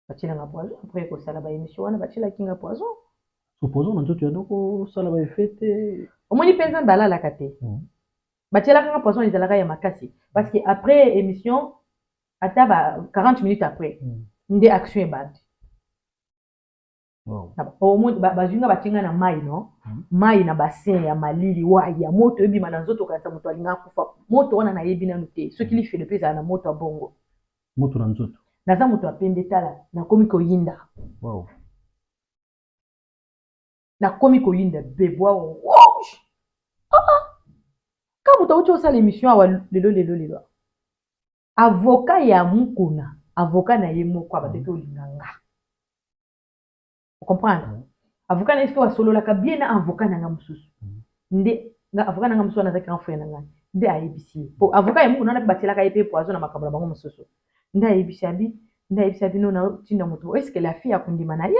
batiela nga poison après kosala baémission wana, batielaki nga poison. So poison na nzoto yando kosala baeffet te? Omoni mpe Nzambe alalaka te. Batielaka nga poison, ezalaka ya makasi, parce que après émission, ata ba 40 minutes après, nde action ebandi. Bazwi nga, batie nga na mai, no mai na bassin ya malili wa ya moto ebima na nzoto, kanisa moto alinga akufa. Moto wana nayebi nanu te soki lifelo mpe ezala na moto ya bongo. Moto na nzoto. Naza moto ya pembe, tala, nakomi koyinda. Nakomi koyinda, bebwa rouge. Ka moto awuti osala émission awa lelo lelo lelo, avocat ya Mukuna, avocat na ye moko abandaki olinga nga. Ocomprendre? Avocat na ye soki basololaka bien na avocat na nga mosusu, nde avocat na nga mosusu wana azalaki grand frère na ngai, nde ayebisi ye, po avocat ya Mukuna wana mpe batielaka ye mpe poison na makambo na bango mosusu. Nde ayebisi abi, nde ayebisi bino na ntinda moto, est-ce la fille akondima na ye?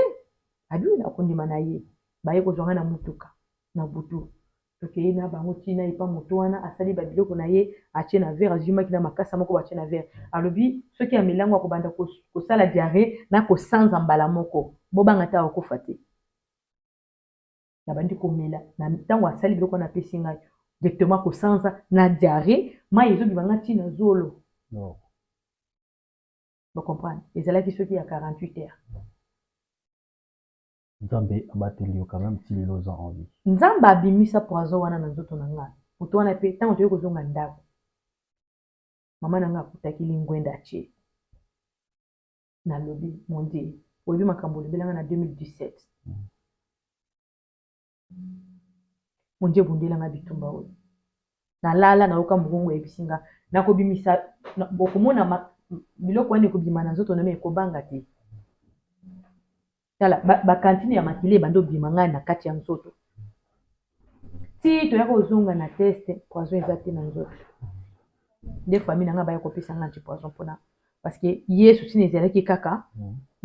Abi akondima na ye. Baye kozwa ngai na motuka na butu, tokei na bango ntina epa moto wana. Asali babiloko na ye, atie na verre, azwimaki na makasa moko, batie na verre. Alobi soki amelango, akobanda kosala diarrhée na kosanza mbala moko. Bobanga te, akokufa te. Nabandi komela. Ntango asali biloko wana, apesi ngai, directement kosanza na diarrhée, mai ezobima nga ntina zolo. Bocomprendre? Ezalaki soki ya 48 heures. Nzambe abateli yo quand même, ti lelo oza en vie. Nzambe abimisa poison wana na nzoto na ngai. Moto wana mpe, ntango toyei kozonga ndako, mama na ngai akutaki lingwenda atie. Nalobi: "Mon Dieu, oyebi makambo olobelanga na 2017. Mon Dieu, ebundelanga bitumba oyo." Nalala, nayoka mokongo eyebisi nga: "Nakobimisa, bokomona biloko wana ekobima na nzoto na me, ekobanga te." Tala bakantine ya makili ebandi obima ngai na kati ya nzoto. Ti toyaka kozonga na test, poison eza te na nzoto. Nde famille na ngai baya kopesa ngai anti poison mpona, parce que ye souci na ezalaki kaka.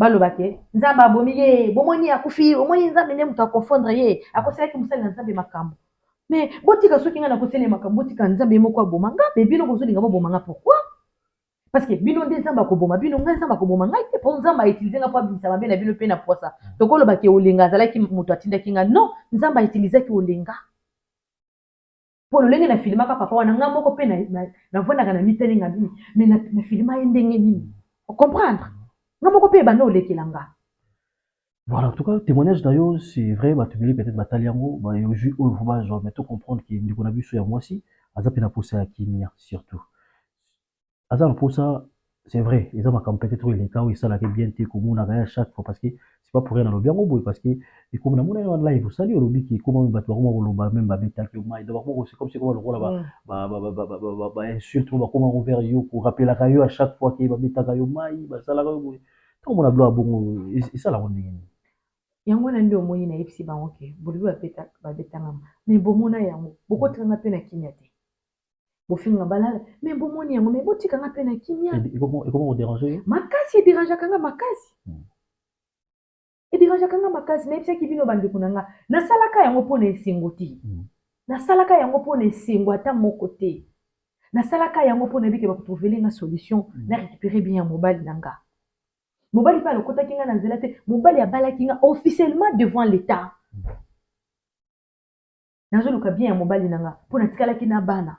Baloba ke Nzambe abomi ye, bomoni akufi, omoni Nzambe nde moto aconfondre ye, akoselaki mosali na Nzambe makambo. Mais botika, soki ngai nakosela ye makambo, botika Nzambe ye moko aboma nga. Mais bino bozolinga boboma nga, pourquoi? Parce que bino nde Nzambe akoboma bino, ngai Nzambe akoboma ngai te, mpo Nzambe autiliser nga mpo abimisa mabe na bino. Mpe na poisa tokoloba ke Olenga azalaki moto atindaki nga? Non, Nzambe autilisaki Olenga mpo lolenge na filmaka papa wana. Nga moko mpe navandaka na mitali nga bini, mais na filma ye ndenge nini? Ocomprendre, nga moko mpe ebanda olekela nga. Voilà, en tout cas, témoignage d'ailleurs, c'est vrai, bato ebele peut-être batali yango, bayozwi oyo fo bazwa, mais to comprendre ke ndeko na biso ya mwasi aza mpe na posa ya kimia, surtout aza na posa. C'est vrai, eza makambo peut-être oyo eleka, oyo esalaka bien te komonaka ye à chaque fois, parce que c'est pas pour rien nalobi yango boye, parce que ekoma namona ye wana live osali, olobi ke ekoma bato bakoma koloba, même babetaki yo mai, donc bakoma, c'est comme si ekoma lokola bainsulte oyo bakoma envers yo, korapelaka yo à chaque fois ke babetaka yo mai, basalaka yo boye. Ntango mona bilo ya bongo, esalaka ndenge nini? Yango wana nde omoni nayebisi bango ke bolobi babetanga, mais bomona yango, bokotikanga mpe na kimia te. Bofinga balala, mais bomoni yango, mais botikanga mpe na kimia. Ekoma kodéranger yo? Makasi, edérangeaka nga makasi, edérangeaka nga makasi. Nayebisaki bino, bandeko na nga, nasalaka yango mpona esengo te. Nasalaka yango mpona esengo ata moko te. Nasalaka yango mpona yebike bakotrouver nga solution na récupérer bien ya mobali na nga. Mobali mpe alokotaki nga na nzela te, mobali abalaki nga officiellement devant l'État. Nazoluka bien ya mobali na nga mpo natikalaki na bana.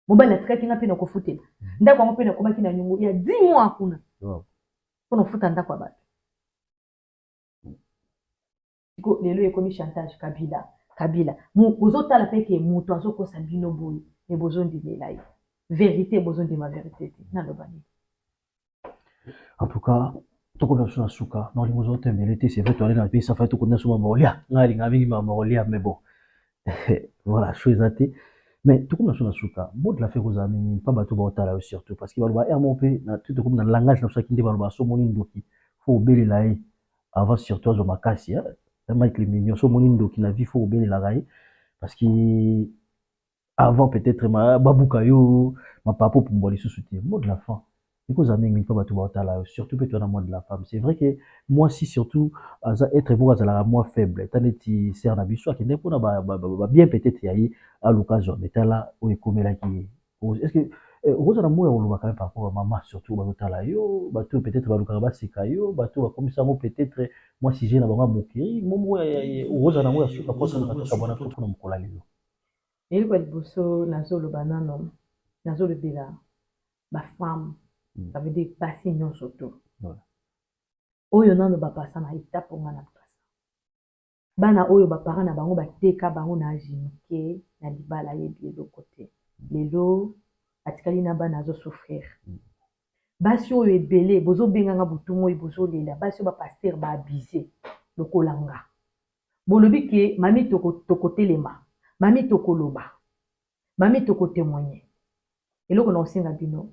Mobali atikaki nga mpe na kofutela ndako yango, mpe nakomaki na niongo ya 10 mois kuna mpona kofuta ndako ya bato. Siko lelo ekomi chantage, Kabila, Kabila. Bozotala mpe ke moto azokosa bino boye, me bozondimela ye vérité, bozondima vérité te. Naloba nini? En tout cas, tokomi biso na suka na olingo ozotembele te. C'est vrai, toale na pesa fai, tokonda so mama olia, ngai alinga mingi mama olia, mais bon, voilà, cho eza te. Mais tokomi na biso na suka. Mot de la fin kozala mingi mpa bato baotala yo, surtout parce que baloba aire moko mpe na tokomi na langage na biso aki nde baloba so omoni ndoki, fo obelela ye avant, surtout azwa makasi. Mike le Mignon, so omoni ndoki na vie, fo obelelaka ye, parce que avant peut-être babuka yo mapapa, opumbwa lisusu te. Mot de la fin ekozala mingi mpo bato baotala yo, surtout mpe towana mot de la femme. C'est vrai que mwasi surtout aza être moko azalaka mwa faible, ta neti sœur na biso akende mpona babien peut-être ya ye, aluka azwa metala oyo ekomelaki ye. Est ce que okozala moya koloba quand même par rapport à mama, surtout bazotala yo, bato peut-être balukaka baseka yo, bato bakomisa yango peut-être mwa sujet na bango ya mokili momo, okozala nango ya suka mposa tokabwana to mpona mokolo ya lelo? Eloko ya liboso nazoloba nano, nazolobela bafemme, ça veut dire basi nyonso to oyo nano bapasa na étape nga na pasa, bana oyo baparent na bango bateka bango na âge moke na libala, ayebi eloko te, lelo atikali na bana, azosouffrir. Basi oyo ebele bozobenganga butu moi, bozolela, basi oyo bapasteur baabuse lokola nga, bolobi ke mami tokotelema, mami tokoloba, mami tokotémoigne. Eloko na kosenga bino,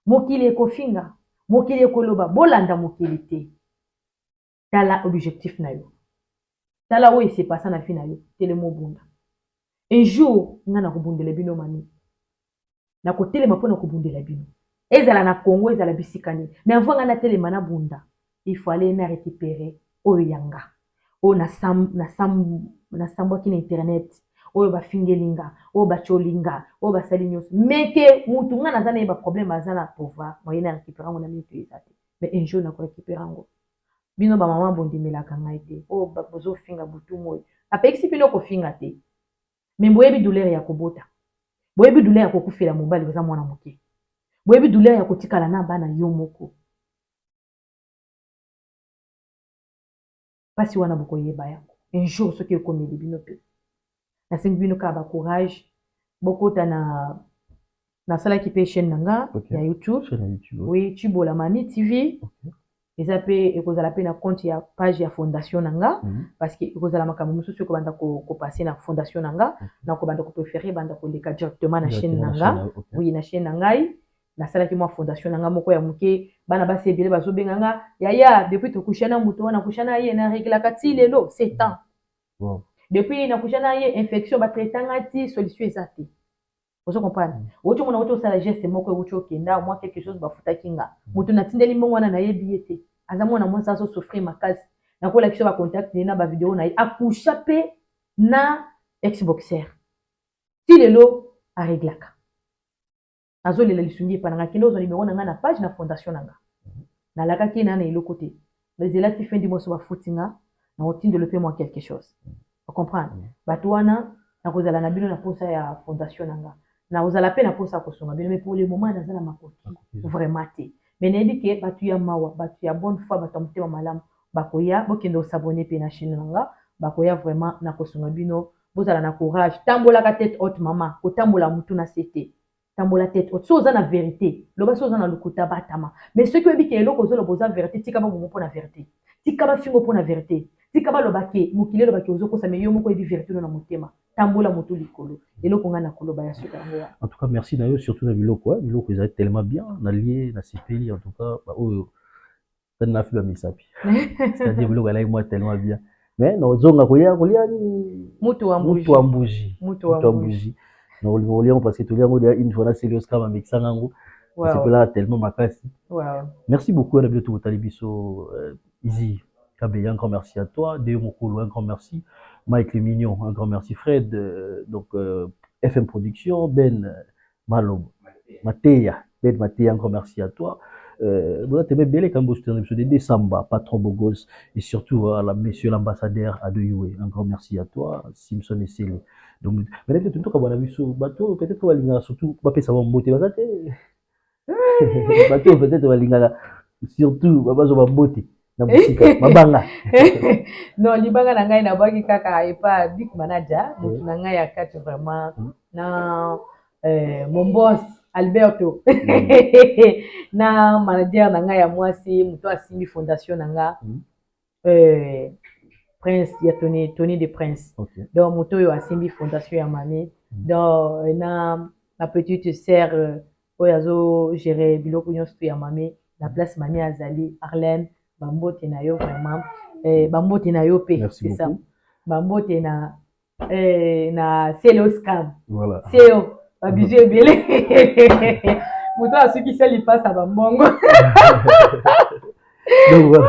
mokili ekofinga, mokili ekoloba, bolanda mokili te. Tala objectif na yo, tala oyo esepasa na vie na yo, telema, obunda. Un jour nga nakobundela bino, mami nakotelema mpona kobundela bino, ezala na Congo, ezala bisika nini. Mais avant nga natelema nabunda, il faut aller na récupérer oyo ya nga, oyo nasambwaki na internet, oyo bafingeli nga, oyo batioli nga, oyo basali nyonso. Mais ke mutu nga naza na ye baproblème, aza na pouvoir moye na récupérer yango na minute eza te. Mais un jour nakorécupérer yango. Bino bamama bondimelaka ngai te, oyo bozofinga butu moi, apekisi bino kofinga te, mais boyebi douleur ya kobota, boyebi douleur ya kokufela mobali oza mwana moke, boyebi douleur ya kotikala na bana yo moko. Mpasi wana bokoyeba yango un jour soki ekomeli bino. Mpe nasengi bino kaka bacourage, bokota na nasalaki mpe chaîne na nga ya YouTube. Chaîne ya YouTube. Oui, Chibola Mami TV. Eza mpe ekozala mpe na compte ya page ya fondation na nga, parce que ekozala makambo mosusu ekobanda kopasser na fondation na nga. Nakobanda kopréférer banda koleka directement na chaîne na nga. Oui, na chaîne na ngai nasalaki mwa fondation na nga moko ya moke. Bana basi ebele bazobenga nga: "Yaya, depuis tokusha na moto wana, kusha na ye, nareglaka ti lelo 7 ans. Depuis nakusha na ye, infection batraitanga ti solution eza te." Ozo comprendre? Oti omona, oti osala geste moko, euti okenda mwa quelque chose, bafutaki nga. Moto natindeli mbongo wana, nayebi ye te. Aza mwana mwasi, azosouffrir makasi. Nakolakisa bacontact na ye na bavideo na ye. Akusha mpe na ex-boxer, ti lelo areglaka, azolela lisungi epa na nga. Kende ozwa nimero na ngai na page na fondation na nga. Nalakaki na eloko te, ezela ti fin du mois so bafuti nga, na otindelo mpe mwa quelque chose, ocomprendre. Bato wana, nakozala na bino na posa ya fondation na nga, nakozala mpe na posa ya kosunga bino, mais pour le moment naza na makoki vraiment te. Mais nayebi ke bato ya mawa, bato ya bonne foi, bato ya motema malamu bakoya. Bokende os'abonner mpe na chaîne na nga, bakoya vraiment na kosunga bino. Bozala na courage, tambolaka tête haute. Mama, kotambola mutu na se te, tambola tête haute. So oza na vérité, loba. So oza na lokuta, batama. Mais soki oyebi ke eloko ozoloba oza vérité, tika babongo mpo na vérité, tika bafingo mpo na vérité, tika baloba ke mokili elobaki ozokosa. Mais yo moko oyebi vérité no na motema, tambola motu likolo. Eloko ngai na koloba ya suka, yango wana. En tout cas, merci na yo, surtout na biloko, biloko ezali tellement bien nalie, nasepeli. En tout cas, oyo tani nafi bamisapi, c'est-à-dire biloko elaki mwa tellement bien. Mais nazonga kolia, kolia nini? Mutu wa mbuji. Mutu wa mbuji. Mutu wa mbuji. Nakolinga kolia yango parce que tolia yango déjà une fois na seli Oscar bamekisanga yango, nasepelaka tellement makasi. Merci beaucoup na bino tokotali biso. Easy Kabeya, un grand merci à toi. Deo Mokolo, un grand merci. Mike Le Mignon, un grand merci. Fred, donc FM Production, Ben Malobo, Matéa, Ben Matéa, un grand merci à toi. Bele Samba, patron Bogos, et surtout voilà, monsieur l'ambassadeur Adoyoué, un grand merci à toi, Simpson et Sele. Donc, peut-être tout bateau, peut-être surtout, bapesa mbote, bateau, peut-être balingaka surtout bazwa bambote na mosika, mabanga. Non, libanga na ngai nabwaki kaka epa big manager, motu na ngai ya kati vraiment, na mon boss Alberto, na manager na ngai ya mwasi, moto asimbi fondation na nga, Prince ya Tony, Tony de Prince. Donc moto oyo asimbi fondation ya mami. Donc na ma petite sœur oyo azogérer biloko nyonso ya mami na place mami azali, Arlène, bambote na yo vraiment, bambote na yo mpe. C'est ça, bambote na Selo Scam. Voilà. Seo, babisous ebele, moto asukisa lipasa bambongo. Donc voilà,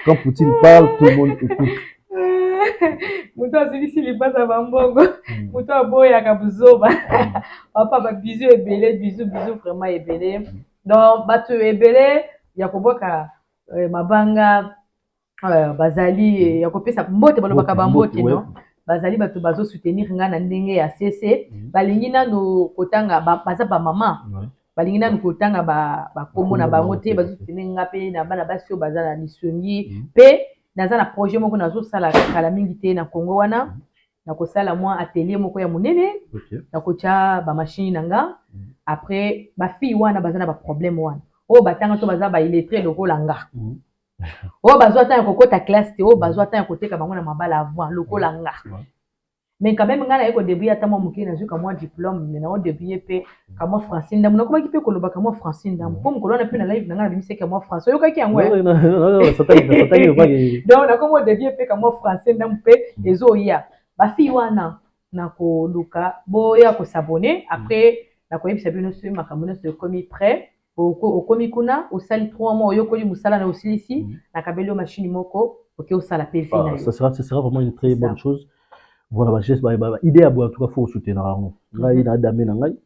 quand Poutine parle, tout le monde écoute. Moto asukisi lipasa bambongo, moto aboyaka buzoba. Papa, babisous ebele, bisous, bisous vraiment ebele. Donc bato ebele ya kobwaka mabanga, bazali ya kopesa mbote, balobaka bambote. No, bazali bato bazosoutenir ngai na ndenge ya cc. Balingi nanu kotanga, baza bamama, balingi nanu kotanga bakombo na bango te. Bazosoutenir nga mpe na bana basi oyo baza na lisongi. Mpe naza na projet moko nazosala kala mingi te na Congo wana, nakosala mwa atelier moko ya monene, nakotya bamachine na nga. Après, bafille wana baza na baproblème wana, oyo batanga to baza baillettré lokola nga, oyo bazwa ntango ya kokota classe te, oyo bazwa ntango ya koteka bango na mabala avant lokola nga. Mais quand même ngai naye kodébrouiller ata mwa moke, nazwi kamwa diplôme, mais naodébrouiller mpe kamwa français ndambo. Nakomaki mpe koloba kamwa français ndambo, mpo mokolo wana mpe na live na ngai nabimisaki kamwa français, oyokaki yango. Donc nakomi odébrouiller mpe kamwa français ndambo mpe ezoya. Bafille wana, nakoluka boya kos'abonner. Après, nakoyebisa bino soki makambo nyonso ekomi prêt. Okomi kuna, osali 3 mois, oyokoli mosala na osilisi, nakabeli yo machine moko, oke osala mpe vie na yo. Ça sera vraiment une très bonne chose. Voilà, bageste, idée ya boye, en tout cas faut soutenir yango. Ngai na dame na ngai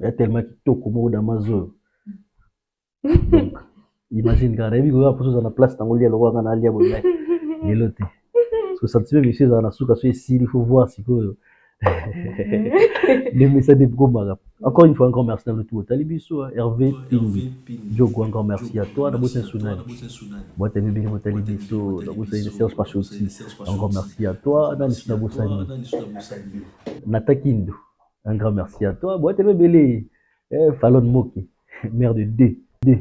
ya tellement kitoko moko damazo. Donc imagine kaka, nayebi koyoka mposo oza na place nango, lia lokola nga na alia boye lelo te, parce que sentiment biso ezala na suka. So esili, faut voir sikoyo ndenge esa dekomaka. Encore une fois, un grand merci na lotu otali biso. Hervé Pindi Diogo, un grand merci à toi. Nabosa Sunani boatami ebele botali biso. Nabosani Serge Pachoti, un grand merci à toi. Nani so nabosani? Nata Kindu, un grand merci à toi. Boatami ebele. Falon Moki, mère de deux, deux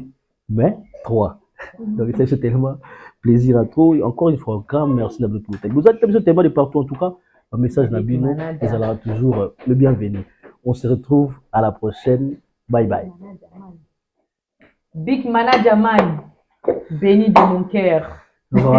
mais trois. Donc c'est tellement plaisir à trop. Encore une fois, grand merci na bino. Vous êtes tellement de partout. En tout cas, un message na bino ezalaka toujours le bienvenu. On se retrouve à la prochaine. Bye bye. Big Manager Man, béni de mon cœur. Voilà.